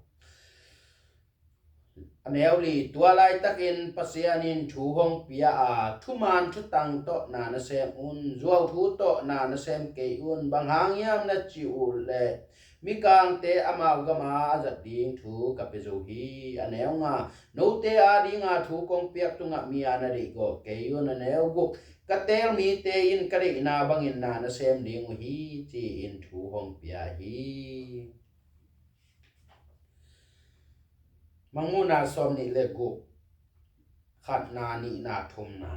A neu li, tua laitakin Pasian in thu hong pia a, thuman thutang tawh na nasem un, zuauthu tawh na nasem kei un, bang hang hiam na cih uh leh mikangte amau gama a zat ding thu ka pia zo hi. A neu nga, note adinga thu kong piak tungah mi a na deih gawp kei un. A neu guk, ka teel mite in ka deihna bangin na nasem ding uh hi, ci-in thu hong pia hi. Mangmuhna sawmnih le guk, khatna, nihna, thumna.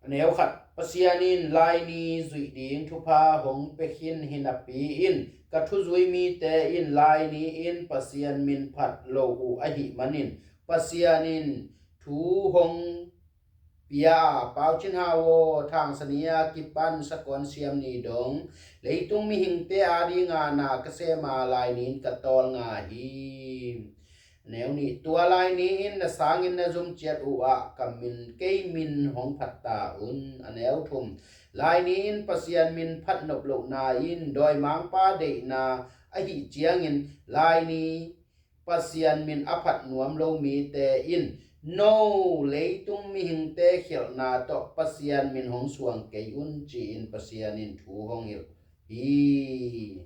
A neu khat, Pasian in Laini zuih ding thupha hong pia khin hi napi-in ka thuzui mite in Laini in Pasian min phat lo uh ahih manin Pasian in thu hong pia a, Pau Cin Hau aw, Thangsa ni a kipan Sakuan siam ni dong leitung mihingte adinga na ka sem a, Laini in ka tawlnga hi. A neu nih, tua Laini in na sangin na zum ciat uh ah ka min, kei min hong phat ta un. A neu thum, Laini in Pasian min phat nop lohna in dawimangpa deihna ahih ciangin Laini Pasian min a phat nuam lo mite in no leitung mihingte khialhna tawh Pasian min hong suang kei un, ci-in Pasian in thu hong hilh hi.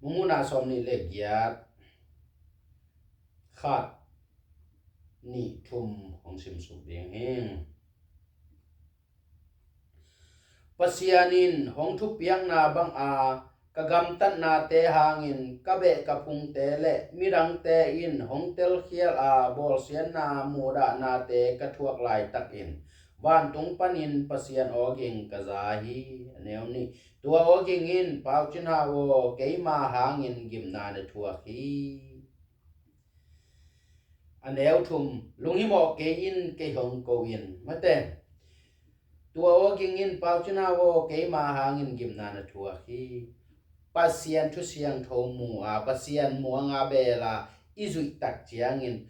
Mangmuhna sawmnih le giat, khat, nih, thum hong simsuk ding hi. Pasian in hong thupiakna bang a ka gamtatnate hangin ka beh ka phungte le midangte in hong telkhial a bawlsiatna muhdahnate ka thuak laitakin vantung panin Pasian awging ka za hi. A neu nih. Tua awging in, Pau Cin Hau aw, keima hangin gimna na thuak hi. A neu thum. Lunghimawh kei in, kei hong ko in. Mate. Tua awging in, Pau Cin Hau aw, keima hangin gimna na thuak hi. Pasian thu siangtho mu a, Pasian muanga bela i zuih tak ciangin,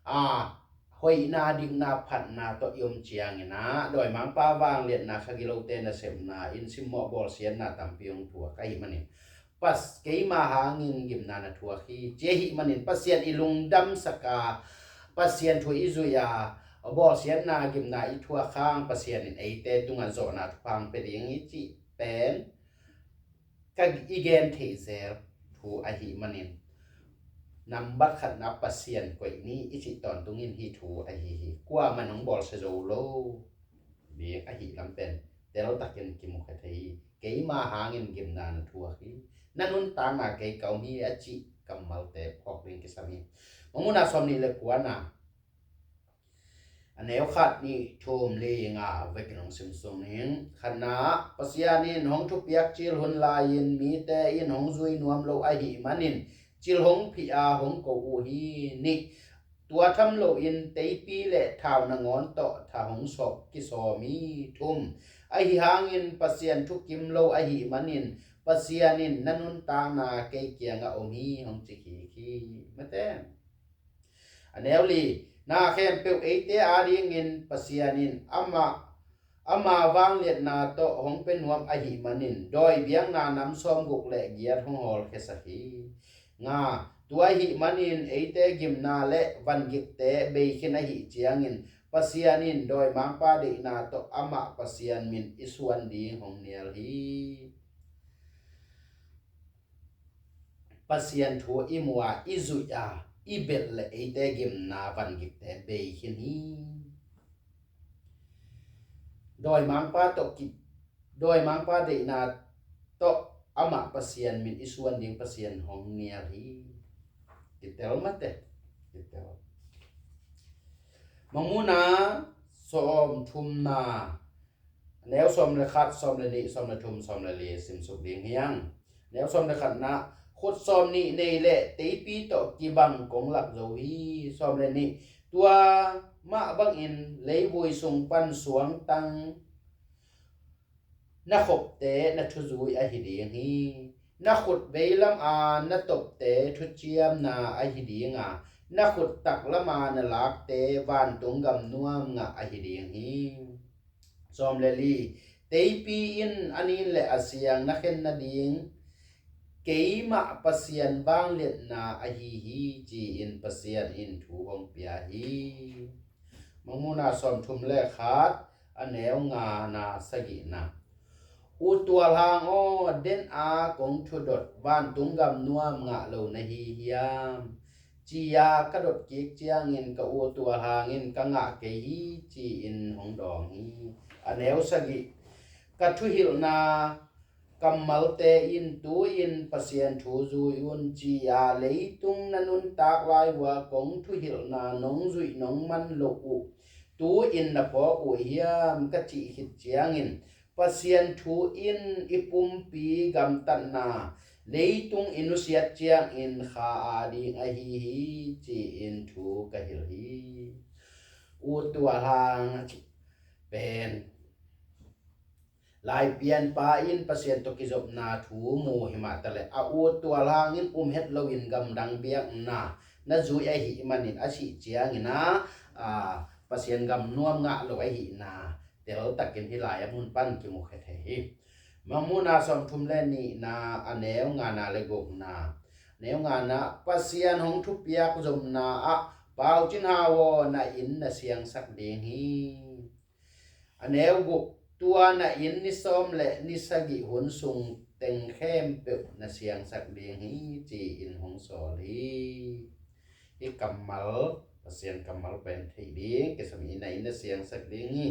a, hoihna, dikna, phatna tawh i om ciangin a, dawimangpa vangliatna, kha gilote nasepna in simmawh bawlsiatna tampi hong thuak ahih manin, Pas, keima hangin gimna na thuak hi, ci ahih manin Pasian i lungdamsak a, Pasian thu i zuih a, bawlsiatna gimna i thuak hang Pasian in eite tungah zawhna thupha hong pia ding hi cih pen ka i gen theih zel thu ahih manin, nambat khatna Pasian koih ni i cih tawntungin hih thu ahi hi. Kuamah in hong bawlsia zo lo ding ahih lam pen teltakin kimukhia thei hi. Keima hangin gimna na thuak hi. Na nuntakna kei ka om hi a cih kammalte phawk ding kisam hi. Mangmuhna sawm nih le kuana, a neu khat, nih, thum, li, nga vekin hong sim sung ning. Khatna ah, Pasian in hong thupiak cil hun lai-in mite in hong zui nuam lo ahih manin cil hong phih a hong ko uh hi. Nih, tua tham loin teipi le thau nangawn tawh tha hong sawp kisawm hi. Thum, ahi hangin Pasian thukim lo ahih manin Pasian in na nuntakna kei kiangah om hi hong ci kik hi. Mate. A neu li, na khempeuh eite adingin Pasian in amah, ama vangliatna tawh hong pia nuam ahih manin dawi biakna nam sawmguk le giat hong hawlkhiasak hi. Nga, tua ahih manin eite gimna le vangikte bei khin ahih ciangin Pasian in dawimangpa deihna tawh amah Pasian min i suan ding hong nial hi. Pasian thu i mu a, i zuih a, i belh le eite gimna vangikte bei khin hi. Dawimangpa tawh ki, dawimangpa deihna tawh amah Pasian min i suan ding Pasian hong nial hi. Kitel mate, kitel. Mangmuhna sawm thumna, neu sawm le khat, sawm le nih, sawm le thum, sawm le li simsuk ding hi hang. Neu sawm le khatna, khut sawm nih nei le teipi tawh kibang kong lak zo hi. Sawm le nih, tua mah bangin leivui sung pan suangtang na khopte na thuzui ahi ding hi. Na khut veilam a na topte thuciamna ahi ding a, na khut taklam a na lakte vantung gam nuam ngah ahi ding hi. Sawm le li, teipi in a nin le a siang na khen nading keimah Pasian vangliatna ahi hi, ci-in Pasian in thu hong pia hi. Mangmuhna sawm thum le khat, a neu ngana sagihna. U tualhang aw, den a kong thudot vantung gam nuam ngah lo na hi hiam? Ci-a ka dot kik ciangin ka u tualhang in ka ngah kei hi, ci-in hong dawng hi. A neu sagih, ka thuhilhna kammalte in tu-in Pasian thu zui un, ci-a leitung na nuntak lai uh a kong thuhilhna nong zuih nong man loh uh tu-in na phawk uh hiam, ka cih khit ciangin Pasian thu in i pumpi gamtatna leitung i nusiat ciangin kha a ding ahi hi, ci-in thu ka hilh hi. U tualhang a cih pen Laipianpa in Pasian tawh kizopna thu mu himah taleh a u tualhang in um het loin gamdang biakna na zui ahih manin a sih ciangin a, a, Pasian gam nuam ngah lo ahihna teltakin hih lai a mun pan kimukhia thei hi. Mangmuhna sawm thum le nihna, a neu ngana le gukna. Neu ngana, Pasian hong thupiak zomna ah Pau Cin Hau aw, na inn na siangsak ding hi. A neu guk, tua na inn ni sawm le ni sagih hun sung teng khempeuh na siangsak ding hi, ci-in hong sawl hi. Hih kammal, Pasian kammal pen theih ding kisam hi. Na inn na siangsak ding hi.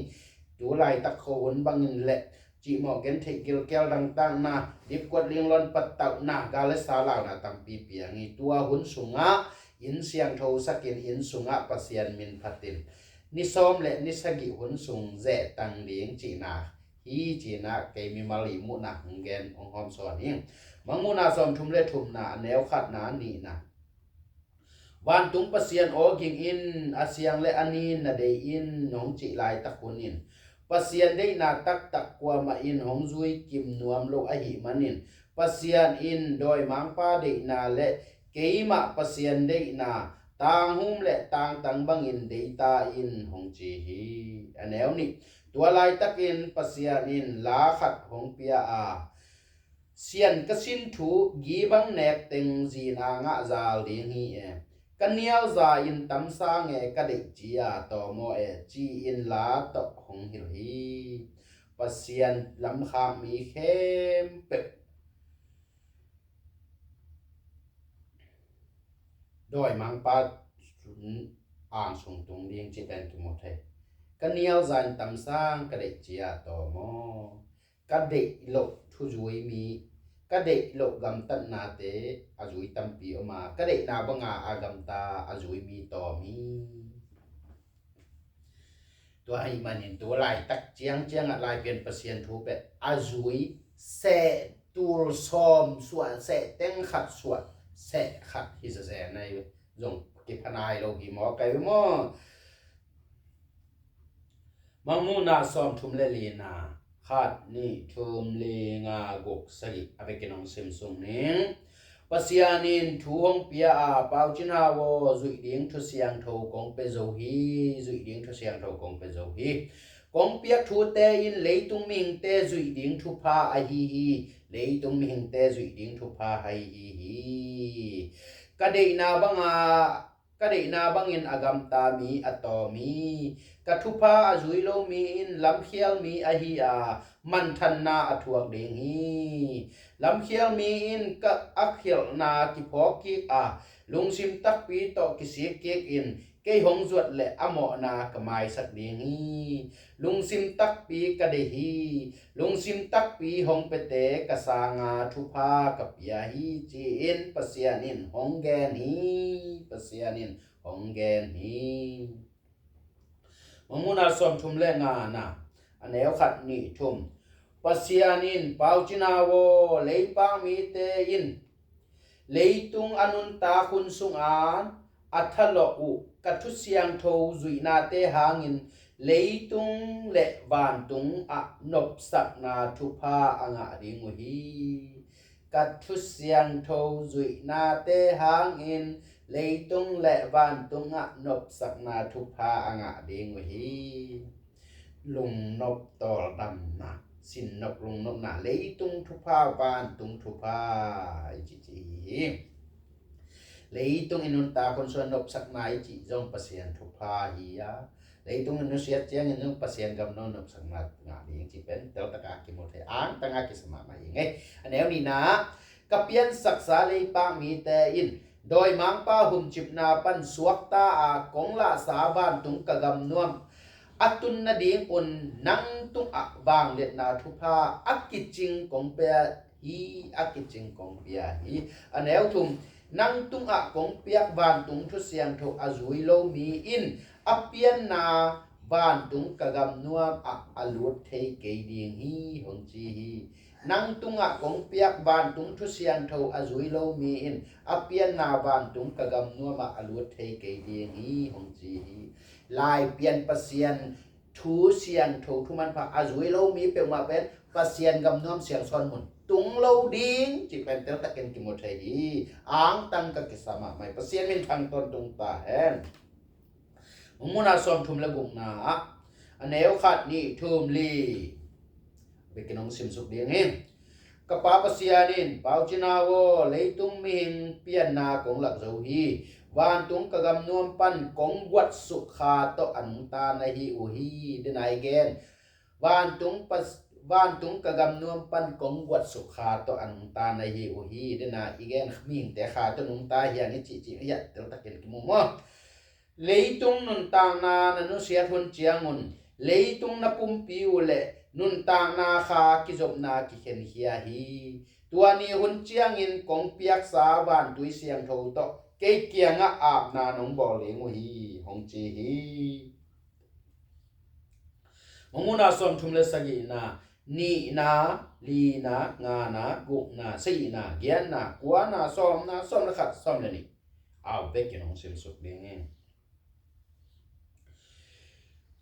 Tu laitak kho hun bangin le cihmawh gentheih gilkial dangtakna, dipkuat linglon pattauhna, gal le sa launa tampi piang hi. Tua hun sungah inn siangtho sakin inn sungah Pasian min phatin ni sawm le ni sagih hun sung zehtang ding cihna hi, cihna kei mimal i muhna hong gen hong hawm sawn hi. Mangmuhna sawmthum le thumna, a neu khatna, nihna. Vantung Pasian aw ging in, a siang le a nin na dei in, hong cih laitak hun in Pasian deihna taktak kuamah in hong zui kim nuam lo ahih manin Pasian in dawimangpa deihna le keimah Pasian deihna tanghum le tangtang bangin deita in, hong ci hi. A neu nih. Tua laitakin Pasian in la khat hong pia a, sian ka sin thu gibang nek teng zina ngah zal ding hi e. Ka nial za in tamsang e, ka deih ci-a tawm aw e, ci-in la tawh hong hilh hi. Pasian lamkhak mi khempeuh dawimangpa angsung tung ding ci pen kimu thei. Ka nial za in tamsang, ka deih ci-a tawm aw. Ka deih loh thuzui mi, ka deih loh gamtatnate a zui tampi om a, ka deihna banga a gamta a zui mi tawm hi. Tua ahih manin tu laitak ciangciangah Laipian Pasian thu pet a zui seh tul sawm suah, seh teng khat suah, seh khat hi zazen ahi ve. Zong kipha nai lo hi maw, kai ve maw? Mangmuhna sawmthum le lina, khat, nih, thum, li, nga, guk, sagih, a vekin hong sim sung ning. Pasian in thu hong pia a, Pau Cin Hau aw, zuih ding thu siangtho kong pia zo hi, zuih ding thu siangtho kong pia zo hi. Kong piak thute in leitung mihingte zuih ding thupha ahi hi, leitung mihingte zuih ding thupha ahi hi. Ka deihna banga, ka deihna bangin a gamta mi a tawm hi. Ka thupha a zui lo mi in lamkhial mi ahi a, manthanna a thuak ding hi. Lamkhial mi in ka a khialhna kiphawk kik a, lungsim takpi tawh kisik kik in kei hong zuat le a mawhna ka maisak ding hi. Lungsim takpi ka deih hi. Lungsim takpi hong piate ka sanga thupha ka pia hi, ci-in Pasian in hong gen hi. Pasian in hong gen hi. Mangmuhna sawmthum le ngana, a neu khat, nih, thum. Pasian in, Pau Cin Hau aw, leipak mite in leitung a nuntak hun sungah a thalawh uh ka thu siangtho zuihnate hangin leitung le vantung ah nopsakna thupha a ngah ding uh hi. Ka thu siangtho zuihnate hangin leitung le vantung ah nopsakna thupha a ngah ding uh hi. Lungnop tawldamna, sinnop lungnopna, leitung thupha, vantung thupha i ci ci hi. Leitung i nuntak hun sungah nopsakna i cih zong Pasian thupha hi a, leitung i nusiat ciangin zong Pasian gam nuam nopsakna ngah ding ci pen teltak a kimu thei, angtang a kisa mahmah hi ngei. A neu nihna, ka piansaksa leipak mite in dawimangpa humcipna pan suakta a kong lahsa vantung ka gam nuam a tun nadingun nang tungah vangliatna thupha a kicing kong pia hi, a kicing kong pia hi. A neu thum, nang tungah kong piak vantung thu siangtho a zui lo mi in a pianna vantung ka gam nuam ah a lut thei kei ding hi, hong ci hi. Nang tungah kong piak vantung thu siangtho a zui lo mi in a pianna vantung ka gam nuam ah a lut thei kei ding hi, hong ci hi. Laipian Pasian thu siangtho thu manpha a zui lo mi peuhmah pen Pasian gam nuam siangsawn mun tung lo ding cih pen teltakin kimu thei hi. Angtang ka kisa mahmah hi. Pasian minthang tawntung ta hen. Mangmuhna sawmthum le gukna ah a neu khat, nih, thum, li bikin hong simsuk ding hi. Ka Pa Pasian in, Pau Cin Hau aw, leitung mihing pianna kong lak zo hi. Vantung ka gam nuam pan kong guat sukha tawh a nungta na hi uh hi, dena i gen. Vantung pas, vantung ka gam nuam pan kong guat sukha tawh a nungta na hi uh hi, dena i gen mihingte kha tawh nungta hi ang i cihcih hi a, teltakin kimu maw? Leitung nuntakna na nusiat hun ciangun leitung na pumpi uh le nuntakna kha kizopna kikhenkhia hi. Tua ni hun ciangin kong piaksa vantui siangtho tawh kei kiangah apna nong bawl ding uh hi, hong ci hi. Hong muna sawmthum le sagihna, nihna, lina, ngana, gukna, sagihna, giatna, kuana, sawmna, sawm le khat, sawm le nih. A vekin hong simsuk ding hi.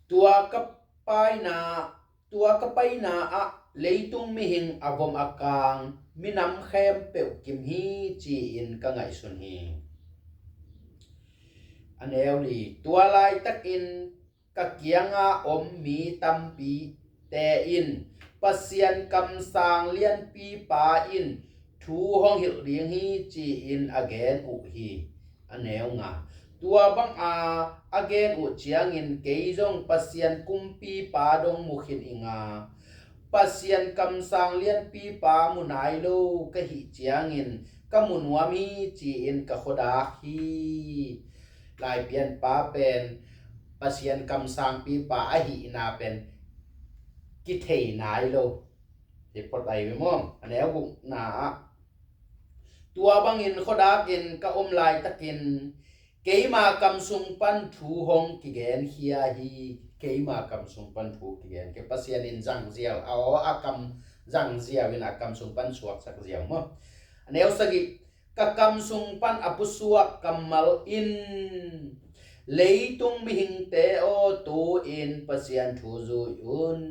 Tua ka paina, tua ka paina ah leitung mihing a vom a kang minam khempeuh kim hi, ci-in ka ngaihsun hi. A neu li, tua laitakin ka kianga om mi tampite in Pasian kamsang lianpipa in thu hong hilh ding hi, ci-in a gen uh hi. A neu nga, tua banga a gen uh ciangin kei zong Pasian kumpipa dong mu khin ing a, Pasian kamsang lianpipa mu nai lo ka hih ciangin ka mu nuam hi, ci-in ka khuadak hi. Laipianpa pen Pasian kamsangpipa ahihna pen kithei nai lo. Hi phot ai ve maw? A neu gukna ah, tua bangin khuadakin ka om laitakin keima kam sung pan thu hong kigenkhia hi. Keima kam sung pan thu kigen, ke Pasian in zangziau, a aw a kam zangziau in a kam sung pan suaksak ziau maw? A neu sagih, ka kam sung pan a pusuak kammal in leitung mihingte aw, tu-in Pasian thu zui un.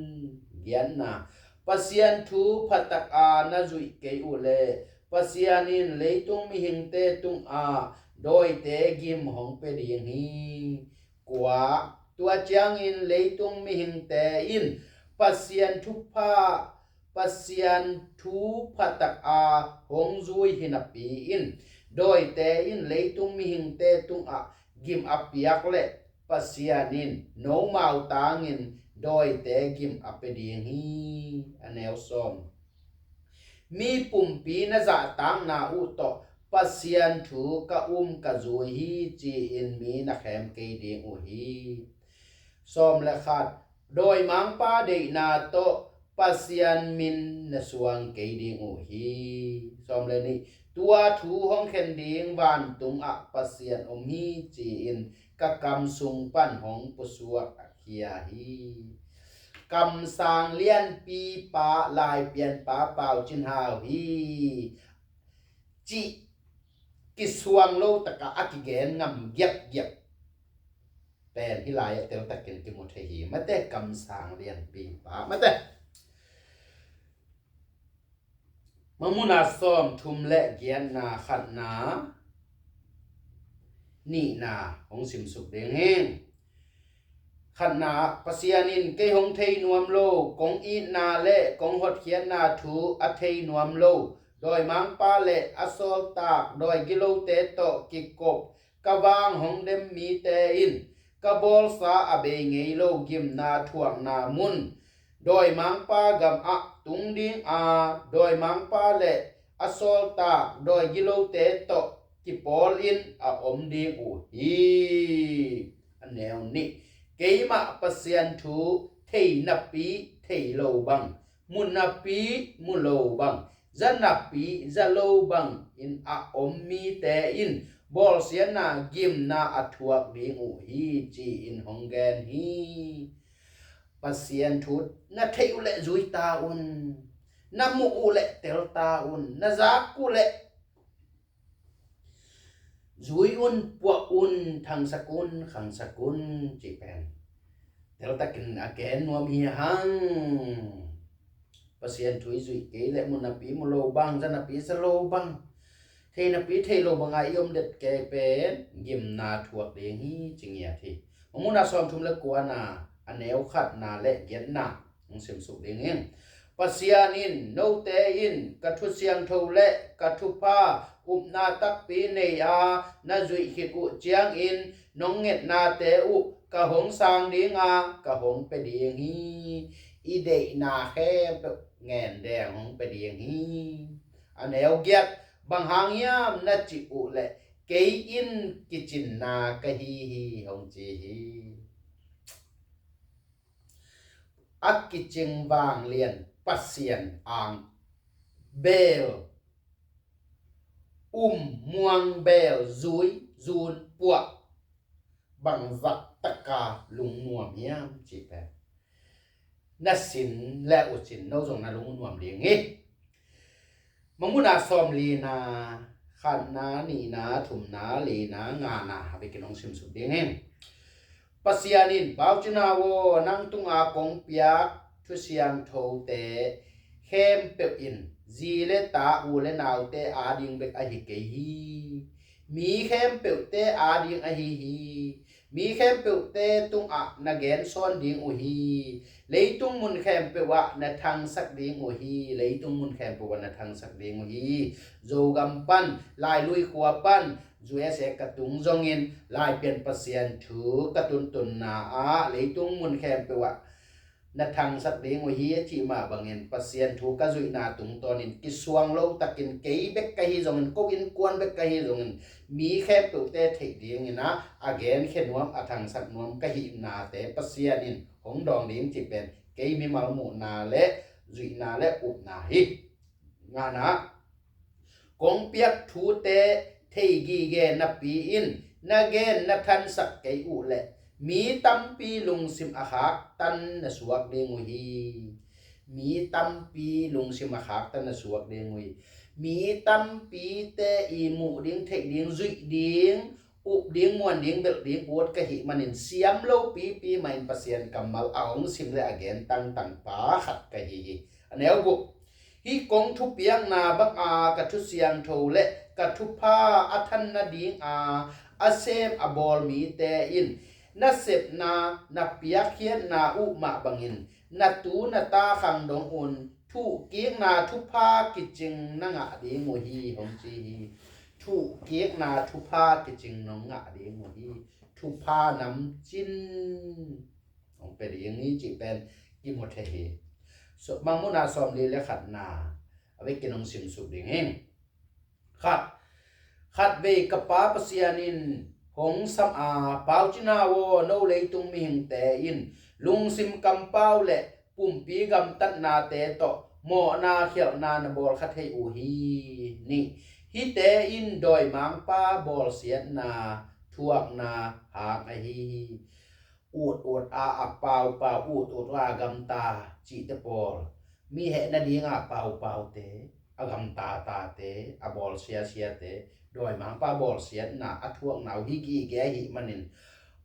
Giatna, Pasian thu phatak a na zuih kei uh leh Pasian in leitung mihingte tungah dawite gim hong pia ding hi. Kua, tua ciangin leitung mihingte in Pasian thupha, Pasian thu phatak a hong zui hi napi in, dawite in leitung mihingte tungah gim a piak leh Pasian in nomau tangin dawite gim a pia ding hi. A neu sawm, mi pumpi na zahtakna uh tawh Pasian thu ka um ka zui hi, ci-in mi na khem kei ding uh hi. Sawm le khat, dawimangpa deihna tawh Pasian min na suang kei ding uh hi. Sawm le nih, tua thu hong khen ding vantung ah Pasian om hi, ci-in ka kam sung pan hong pusuak a khia hi. Kamsang lianpipa Laipianpa Pau Cin Hau hi. Cih kisuang lo takah a kigen ngam giapgiap pen hih lai-ah teltakin kimu thei hi. Mate, kamsang lianpipa, mate. Mangmuna sawm thum le giatna, khatna, nihna hong simsuk ding hi. Khatna, Pasian in kei hong thei nuam lo, kong itna le kong hotkhiatna thu a thei nuam lo dawimangpa le a sawltak dawi gilote tawh kikop ka vang hong dem mite in ka bawlsa a bei ngei lo gimna thuakna mun dawimangpa gamah tung ding a, dawimangpa le a sawltak dawi gilote tawh kipawl in a om ding uh hi. A neu nih, keimah Pasian thu thei napi thei lo bang, mu napi mu lo bang, za napi za lo bang in a om mite in bawlsiatna gimna a thuak ding uh hi, ci-in hong gen hi. Pasian thu na theih uh leh zui ta un, na muh uh leh tel ta un, na zak uh leh zui un, puah un, thangsak un, khangsak un, cih pen teltakin a gen nuam hi hang. Pasian thu i zuih kei leh mu napi mu lo bang, za napi za lo bang, thei napi thei lo banga i om det kei pen gimna thuak ding hi, ci ngiat hi. Mangmuna sawm thum le kuana, a neu khatna le giatna hong simsuk ding hi. Pasian in, note in ka thu siangtho le ka thupha upna takpi nei a na zuih khit uh ciangin nong ngetnate uh ka hong sang ding a, ka hong pia ding hi. I deihna khempeuh ngen deng hong pia ding hi. A neu giat, bang hang hiam na cih uh leh kei in kicinna ka hi hi, hong ci hi. a kicing vanglian Pasian ang bel um muang bel zui zun puah bangzah taka lungnuam hiam cih pen na sin le uh cin no zong na lungnuam ding hi. Mangmuna sawm lina, khatna, nihna, thumna, lina, ngana, a vekin hong simsuk ding hi. Pasian in, Paucina aw, nang tunga kong piak thusiangthote khempeuh in zi le ta, u le naute ading bek ahi kei hi. Mi khempeuhte ading ahi hi. Mi khempeuhte tungah na gensawn ding uh hi. Leitung mun khempeuh ah na thangsak ding uh hi. Leitung mun khempeuh ah na thangsak ding uh hi. Zogam pan, Lailui khua pan, U S A ka tung zongin, Laipian Pasian thu ka tuntunna ah leitung mun khempeuh ah na thangsak ding uh hi a cih mah bangin, Pasian thu ka zuihna tungtawnin kisuang lo takin kei bek ka hi zongin, ko innkuan bek ka hi zongin, mi khempeuhte theih dingin ah a genkhia nuam, a thangsak nuam ka hihnate Pasian in hong dawng ding cih pen kei mimal muhna le zuihna le upna hi. Ngana, kong piak thute thei gige napi in na gen na thansak kei uh leh mi tampi lungsim a khaktan na suak ding uh hi. Mi tampi lungsim a khaktan na suak ding uh hi. Mi tampite i muh ding, theih ding, zuih ding, up ding, muan ding, belh ding ut ka hih manin siam lo pipi mahin Pasian kammal a hong sim le a gen tangtang pa khat ka hi hi. A neu guk, hih kong thupiakna banga ka thusiangtho le ka thupha a than nadinga a sem a bawl mite in nasepna, na piakkhiatna uh mah bangin na tu na ta khang dong un thuhkikna thupha kicing na ngah ding uh hi, hong ci hi. Thuhkikna thupha kicing nong ngah ding uh hi. Thupha namcin hong pia ding hi cih pen kimu thei hi. So, Mangmuna sawmli le khatna a vekin hong simsuk ding hi. Khat, khatvei ka Pa Pasian in hong sam a, Paucina aw, no leitung mihingte in lungsim kampau le pumpi gamtatnate tawh mawhna khialhna na bawl kha thei uh hi. Nih, hihte in dawimangpa bawlsiatna thuakna hang ahi hi. Ut ut a a paupau, ut ut a a gamta cihte pawl, mi heh nadinga a paupaute, a gamtatate, a bawlsiasiate, dawimangpa bawlsiatna a thuakna uh hi gige ahih manin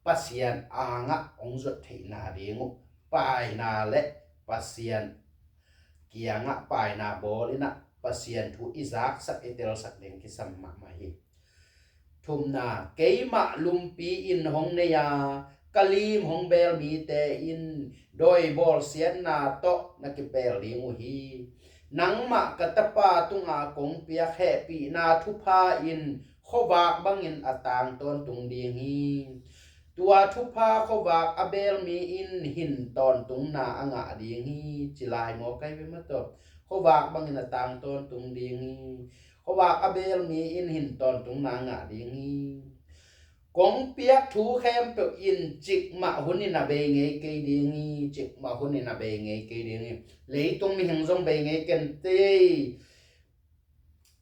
Pasian angah hong zuat theihna ding uh paina le Pasian kiangah paina bawl inah Pasian thu i zaksak i telsak ding kisam mahmah hi. Thumna, keimah lumpi in hong nei a, ka lim hong beel mite in dawi bawlsiatna tawh na kipeel ding uh hi. Nangmah ka tapa tunga kong piak hehpihna thupha in khuavak bangin a tang tawntung ding hi. Tua thupha khuavak a beel mi in hin tawntungna a ngah ding hi. Ci lai maw kai ve mataw? Khuavak bangin a tang tawntung ding hi. Khuavak a beel mi in hin tawntungna a ngah ding hi. Kong piak thu khempeuh in cikmah hunin a bei ngei kei ding hi. Cikmah hunin a bei ngei kei ding hi. Leitung mihing zong bei ngei ken tei.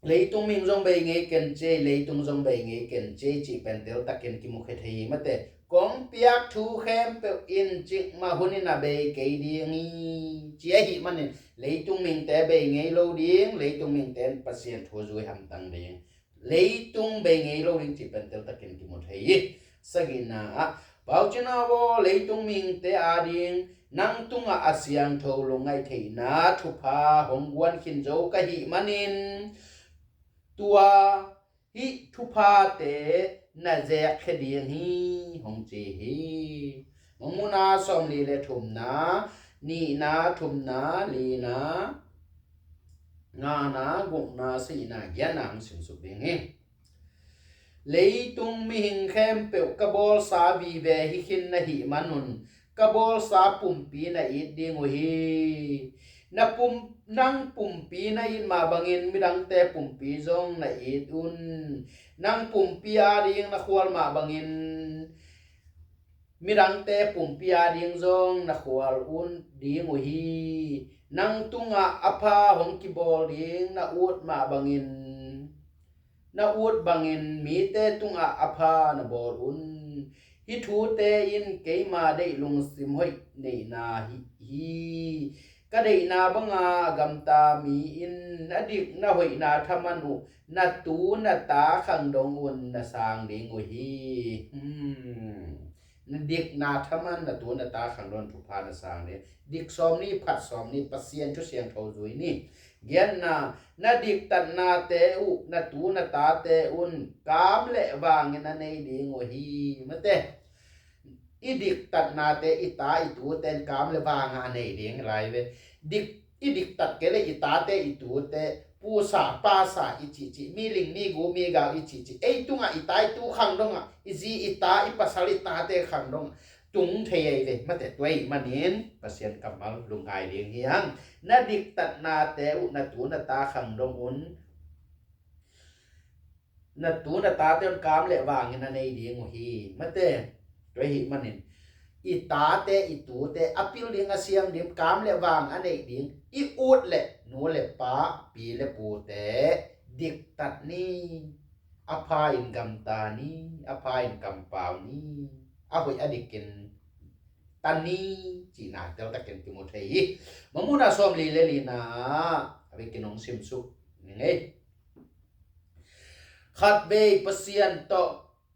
Leitung mihing zong bei ngei ken cei, leitung zong bei ngei ken cei cih pen teltakin kimukhia thei hi mate. Kong piak thu khempeuh in cikmah hunin a bei kei ding hi. Ci ahih manin leitung mihingte bei ngei lo ding, leitung mihingte in Pasian thu zui hamtang ding. Leitung bei ngei lo ding cih pen teltakin kimu thei hi. Sagihna ah, Baucina aw, leitung mihingte ading nang tungah a siangtho lungngaih theihna thupha hong guan khin zo ka hih manin tua hih thuphate na zekkhia ding hi, hong ci hi. Mangmuna sawmli le thumna, nihna, thumna, lina, ngana, gukna, sagihna, giatna hong simsuk ding hi. Leitung mihing khempeuh ka bawlsa vive hi khin na hih manun ka bawlsa pumpi na it ding uh hi. Na pum, nang pumpi na it mah bangin midangte pumpi zong na it un. Nang pumpi ading na khual mah bangin Midangte pumpi a ding zong na khual un ding uh hi. Nang tungah a pha hong kibawl ding na ut mah bangin, na ut bangin mite tungah a pha na bawl un. Hih thute in keima deih lungsim hoih neihna hi, hi. Ka deihna banga a gamta mi in na dik na hoihna thaman uh na tu na ta khang dong un na sang ding uh hi. Hmm. Na dikna thaman na tu na ta khang dong un thupha na sang ding. Dik sawm ni, phat sawm ni, Pasian thu siangtho zui ni. Giatna, na diktatnate uh na tu na tate un kam le vangin a nei ding uh hi. Mate, i diktatnate, i ta i tute in kam le vanga a nei ding lai ve. Dik, i diktat kei le i tate i tute, pusa pasa i cihcih, mi ling mi gu mi gau i cihcih, ei tungah i ta i tu khang dongah, i zi i ta i pasal i tate khang dongah tung thei ei ve. Mate, tua ahih manin Pasian kammal lungngai ding hi hang. Na diktatnate uh na tu na ta khang dong un, na tu na tate un kam le vangin a nei ding uh hi. Mate, tua ahih manin i tate i tute a pil ding, a siam ding, kam le vang a neih ding i ut le nu le pa, pi le pute diktat ni. A pha in gamta ni, a pha in kampau ni, a hoih a dikin ta ni, cihna teltakin kimu thei hi. Mamuna sawm li le lina a vekin hong simsuk ni ngei. Khatvei Pasian tawh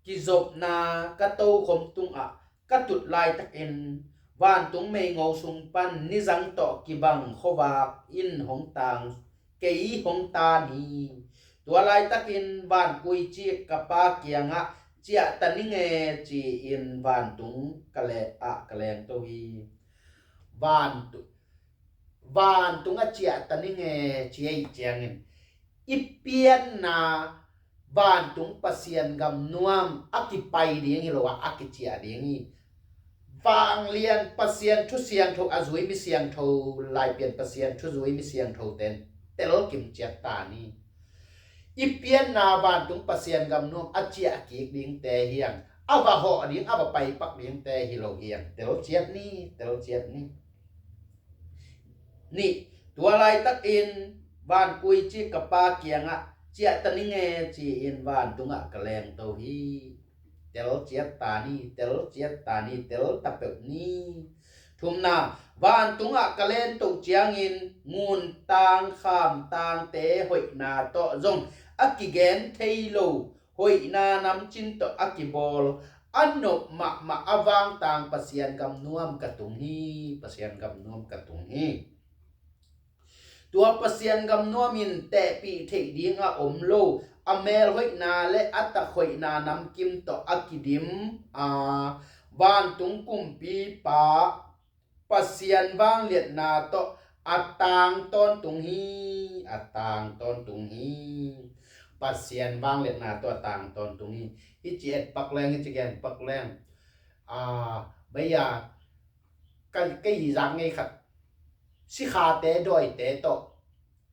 kizopna ka tokhom tungah ka tut laitakin vantung meingo sung pan nizang tawh kibang khuavak in hong tang, kei hong tan hi. Tua laitakin vankuici ka pa kiangah ciahta ning e ci-in vantung ka le ah ka lengto hi. Vantung, vantung a ciahta ning e ci ei ciangin i pianna vantung Pasian gam nuam a kipai ding hi lo ah a kiciah ding hi. Vanglian Pasian thu siangtho a zui mi siangtho, Laipian Pasian thu zui mi siangtho ten telkim ciat ta ni. I pianna vantung Pasian gam nuam a ciah kik dingte hiang, a va hawh ding, a va paipak dingte hi lo hiang, tel ciat ni, tel ciat ni. Nih, tua laitakin vankuici ka pa kiangah ciahta ning e ci-in vantungah ka lengto hi. Tel ciat ta ni, tel ciat ta ni, tel ta peuh ni. Thumna, vantungah ka lengto ciangin nguntang khamtangte hoihna tawh zong a kigen thei lo hoihna namcin tawh a kibawl a nop mahmah a vangtang Pasian gam nuam ka tung hi, Pasian gam nuam ka tung hi. Tua Pasian gam nuam in tehpih theih ding a om lo, a mel hoihna le a tak hoihna namkim tawh a kidim a, vantung kumpipa Pasian vangliatna tawh a tang tawntung hi, a tang tawntung hi. Pasian vangliatna tawh a tang tawntung hi. Hici et pak leng, hici gen pak leng. A, baya, ka, ka i zak ngei khat. Sikhate, dawite tawh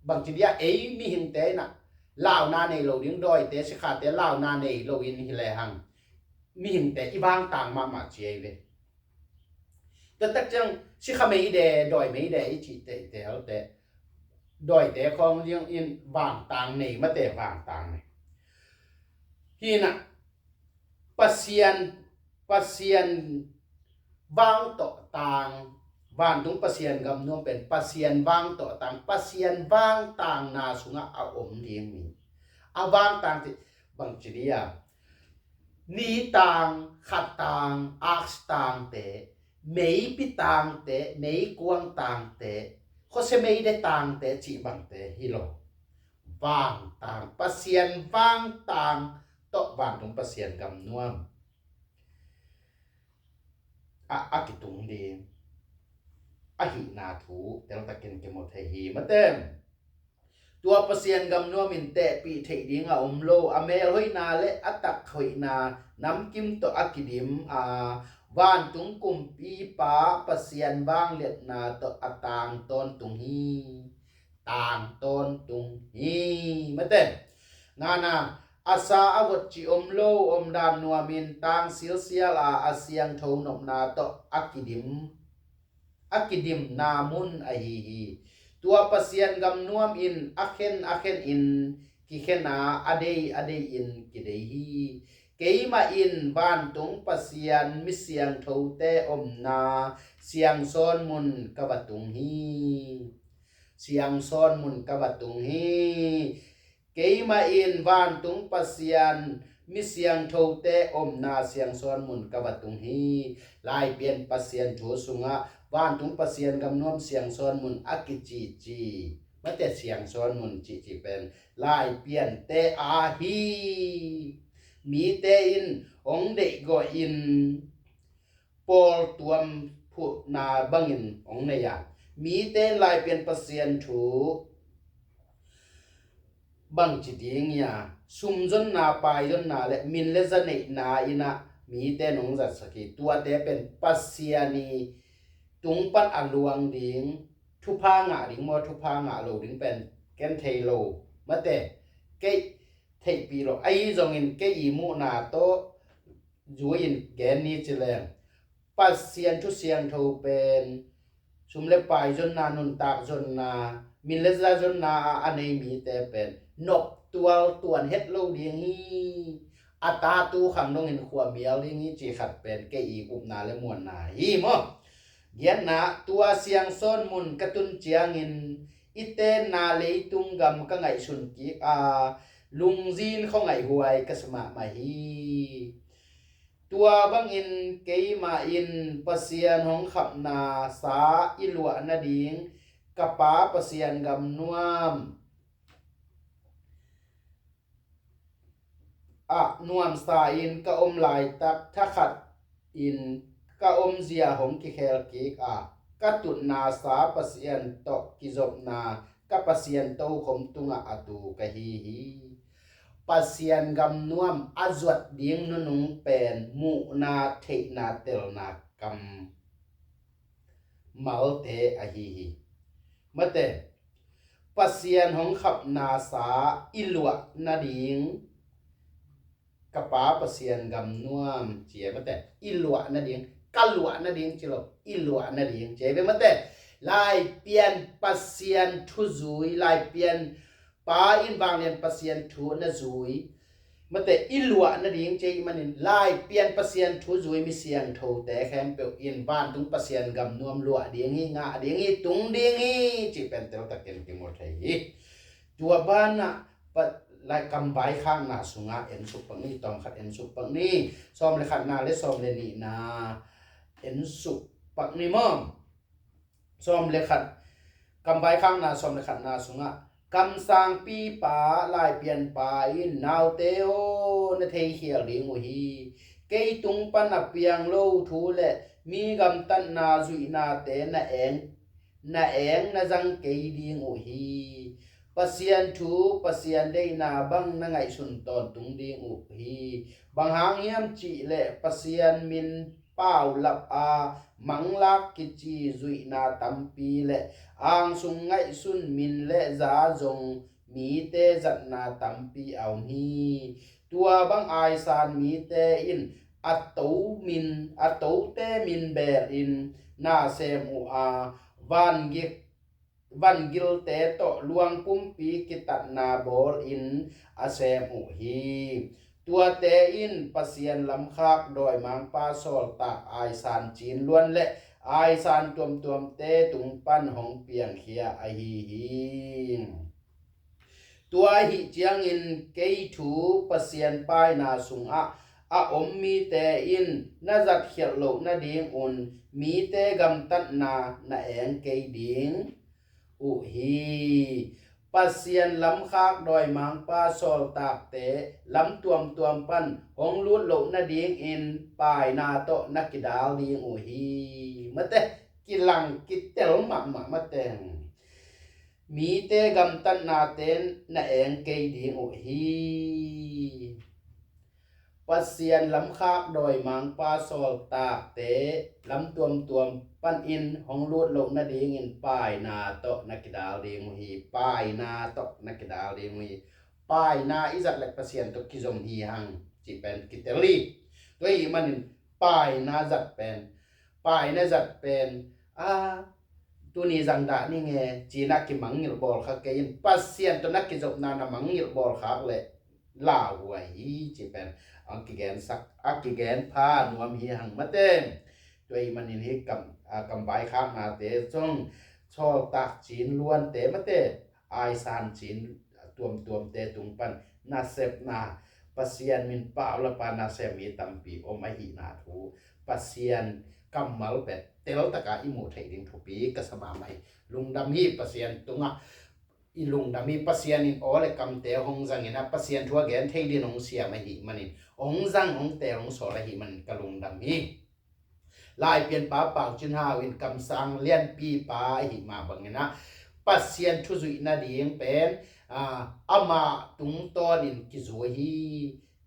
bangci dia ei mihingte inah launa nei lo ding, dawite, sikhate launa nei lo in hi lehang mihingte i vangtang mahmah ci ei ve. Tua tak ciang sikha meide, dawi meide i cihte i telte, dawite khawng ziang in vangtang nei, mate vangtang nei. Hinah Pasian, Pasian vang tawh tang, vantung Pasian gam nuam pen Pasian vang tawh tang, Pasian vangtangna sungah a om ding mi. A vangtang cih bangci dia, ni tang, kha tang, aks tangte, meipi tangte, meikuang tangte, khuase meide tangte cih bangte hi lo. Vangtang, Pasian vangtang tawh vantung Pasian gam nuam a, a kitung ding ahihna thu teltakin kimu thei hi, mate. Tua Pasian gam nuam in tehpih theih ding a om lo, a mel hoihna le a tak hoihna namkim tawh a kidim a, vantung kumpipa Pasian vangliatna tawh a tang tawntung hi. Tang tawntung hi, mate. Ngana, a sa a vot cih om lo, omdan nuamin tang silsial a, a siangtho nopna tawh a kidim, a kidimna mun ahi hi. Tua Pasian gam nuam in a khen a khen in kikhen a, a dei a dei in kidei hi. Keimah in vantung Pasian mi siangthote omna siangsawn mun ka va tung hi. Siangsawn mun ka va tung hi. Keimah in vantung Pasian mi siangthote omna siangsawn mun ka va tung hi. Laipian Pasian thu sungah vantung Pasian gam nuam siangsawn mun a kicici, mate, siangsawn mun cihcih pen laipiante a hi. Mite in hong deihgawh in pawltuam phutna bangin hong nei a, mite in laipian Pasian thu bangci ding ia, sumzonna, paizonna le min le za neihna in ah mite in hong zatsak hi. Tuate pen Pasian i tung pan a luang ding, thupha ngah ding maw, thupha ngah lo ding pen ken thei lo, mate, kei theihpih lo. Ahi zongin kei i muhna tawh zui in gen ni ci leng, Pasian thu siangtho pen sum le pai zonna, nuntak zonna, min le za zonna a, a nei mite pen nop tual tuan het lo ding hi. A tatu khang dongin khua mial ding hi, ci khat pen kei i upna le muanna hi maw. Giatna, tua siangsawn mun ka tun ciangin i tenna leitung gam ka ngaihsun kik a, lungzin khuangaih huai ka sa mahmah hi. Tua bangin keimah in Pasian hong khapna sa i luah nading ka Pa Pasian gam nuam ah nuamsa in ka om laitak thakhat in ka omzia hong kikhel kik a, ka tutna sa Pasian tawh kizopna ka Pasian tokhom tungah a tu ka hi hi. Pasian gam nuam a zuat ding nunung pen muhna, theihna, telna kammalte ahi hi. Mate, Pasian hong khapna sa i luah nading ka Pa Pasian gam nuam ci e, mate, i luah nading, ka luah nading ci lo, i luah nading ci e ve, mate. Laipian Pasian thu zui, laipian Pa in vanglian Pasian thu na zui, mate, i luah nading ci e. Ih manin laipian Pasian thu zui mi siangthote khempeuh in vantung Pasian gam nuam luah ding hi, ngah ding hi, tung ding hi, cih pen teltakin kimu thei hi. Tua banah pa, lai kam vaikhakna sungah en suk pak ni, tawm khat en suk pak ni, sawm le khatna le sawm le nihna en suk pak ni maw. Sawm le khat, kam vaikhakna sawm le khatna sungah, kamsangpipa laipianpa in, naute aw, na theikhial ding uh hi. Kei tung pan a piang lo thu le mi gamtatna zuihnate na eng, na eng na zang kei ding uh hi. Pasian thu, Pasian deihna bang na ngaihsun tawntung ding uh hi. Bang hang hiam cih leh Pasian min paulap a, manglak kici zuihna tampi le angsung ngaihsun min le za zong mite zatna tampi a om hi. Tua bang aisan mite in a to min, a tote min bel in na sem uh a, vangik vangilte tawh luang pumpi kitatna bawl in a sem uh hi. Tuate in Pasian lamkhak dawimangpa sawltak aisan cin luan le aisan tuamtuamte tung pan hong piangkhia ahi hi. Tua ahih ciangin kei thu Pasian paina sungah a om mite in na zatkhialh loh nadingun mite gamtatna na eng kei ding uh hi. Pasian lamkhak dawimangpa sawltakte lam tuamtuam pan hong lut loh nadingin paina tawh na kidal ding uh hi. Mate, kilang kitel mahmah mate. Mite gamtatnate na eng kei ding uh hi. Pasian lamkhak dawimangpa sawltakte lam tuamtuam panin hong lut loh nadingin paina tawh na kidal ding uh hi. Paina tawh na kidal ding uh hi. paina i zat le Pasian tawh kizom hi hang cih pen kitel hi. Tua ahih manin paina zat pen, paina zat pen, a, tuni zang dah ning e ci-in a kimangngilh bawl kha kei in, Pasian tawh na kizopna na mangngilh bawl khak leh lauhuai hi cih pen a kigensak, a kigen pha nuam hi hang mate. Tua ahih manin hih kam, a, kam vaikhaknate zong, sawltak cin luante mate, aisan cin tuamtuamte tung pan nasepna, Pasian min pau le pa nasem mi tampi om ahihna thu, Pasian kammal pen teltaka i muh theih ding thupi ka sa mahmah hi. Lungdam hi Pasian tungah, i lungdam hi. Pasian in aw le kamte hong zangin a, Pasian thu a gen thei dingin hong siam ahih manin, hong zang, hong teel, hong sawl ahih manin ka lungdam hi. Laipianpa Pau Cin Hau in kamsang lianpipa ahih mah bangin a, Pasian thu zuih nading pen, a, amah tungtawnin kizui hi.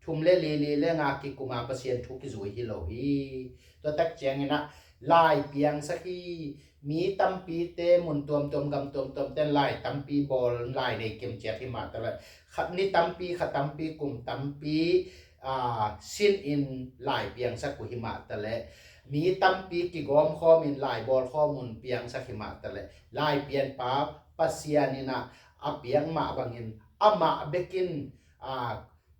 Thum le li, li le nga kikum a Pasian thu kizui hi lo hi. Tua tak ciangin a, lai piangsak hi. Mi tampite, mun tuamtuam, gam tuamtuamte in lai tampi bawl, lai nei kimciat hi mah ta leh, kha, ni tampi, kha tampi, kum tampi, a, sin in lai piangsak uh hi mah ta leh, mi tampi kigawm khawmin lai bawl khawm un piangsak hi mah ta leh, Laipianpa Pasian in a, a piak mah bangin amah bekin, a,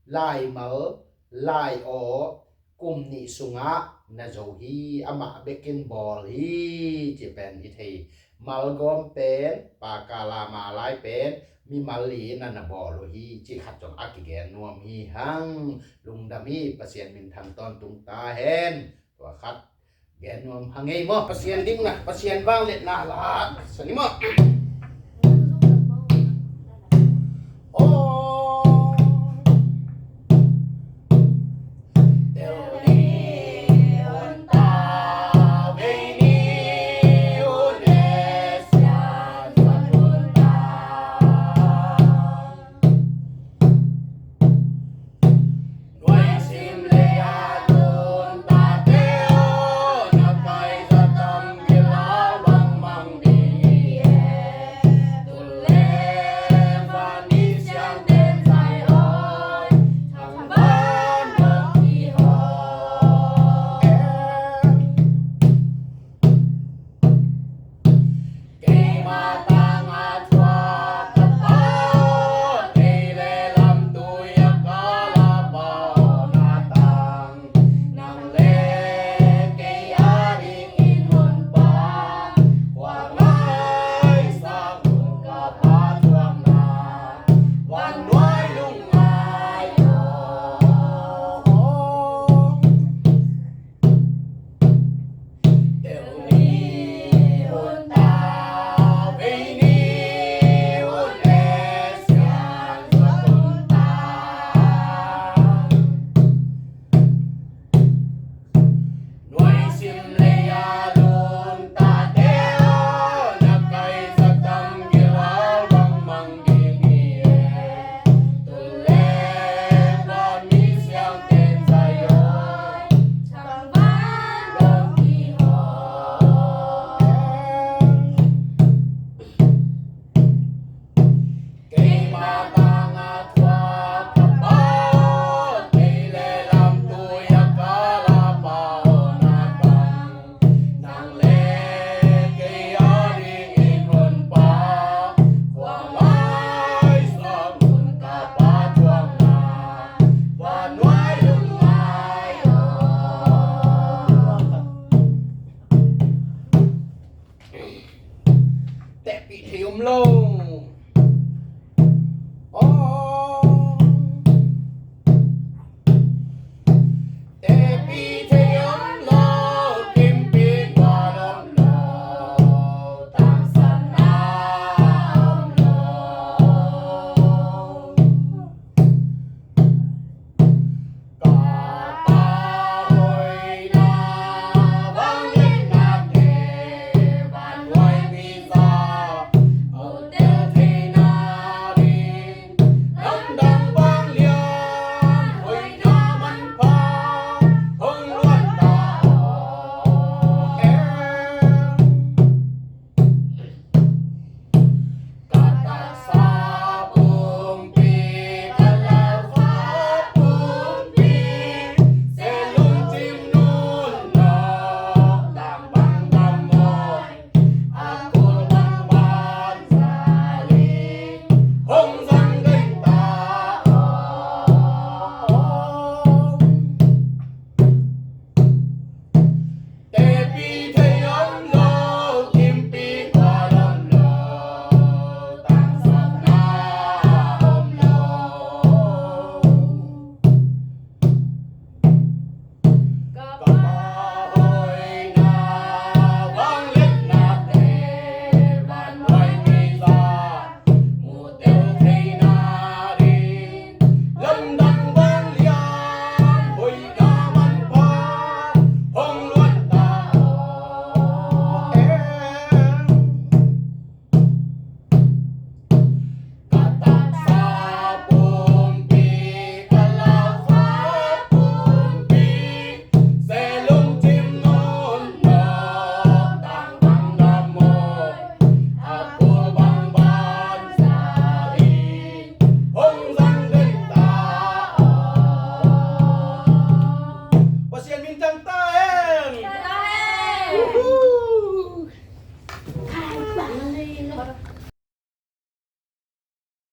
laimal, lai-aw, kum nih sungah na zo hi, amah bekin bawl hi, ci pen i thei. Malgawm pen, pakala malai pen, mimal li na na bawl uh hi, ci khat zong a kigen nuam hi hang. Lungdam hi, Pasian minthang tawntung ta hen. Tua khat gen nuam hang ei maw. Pasian dikna, Pasian vangliatna la sa ni maw.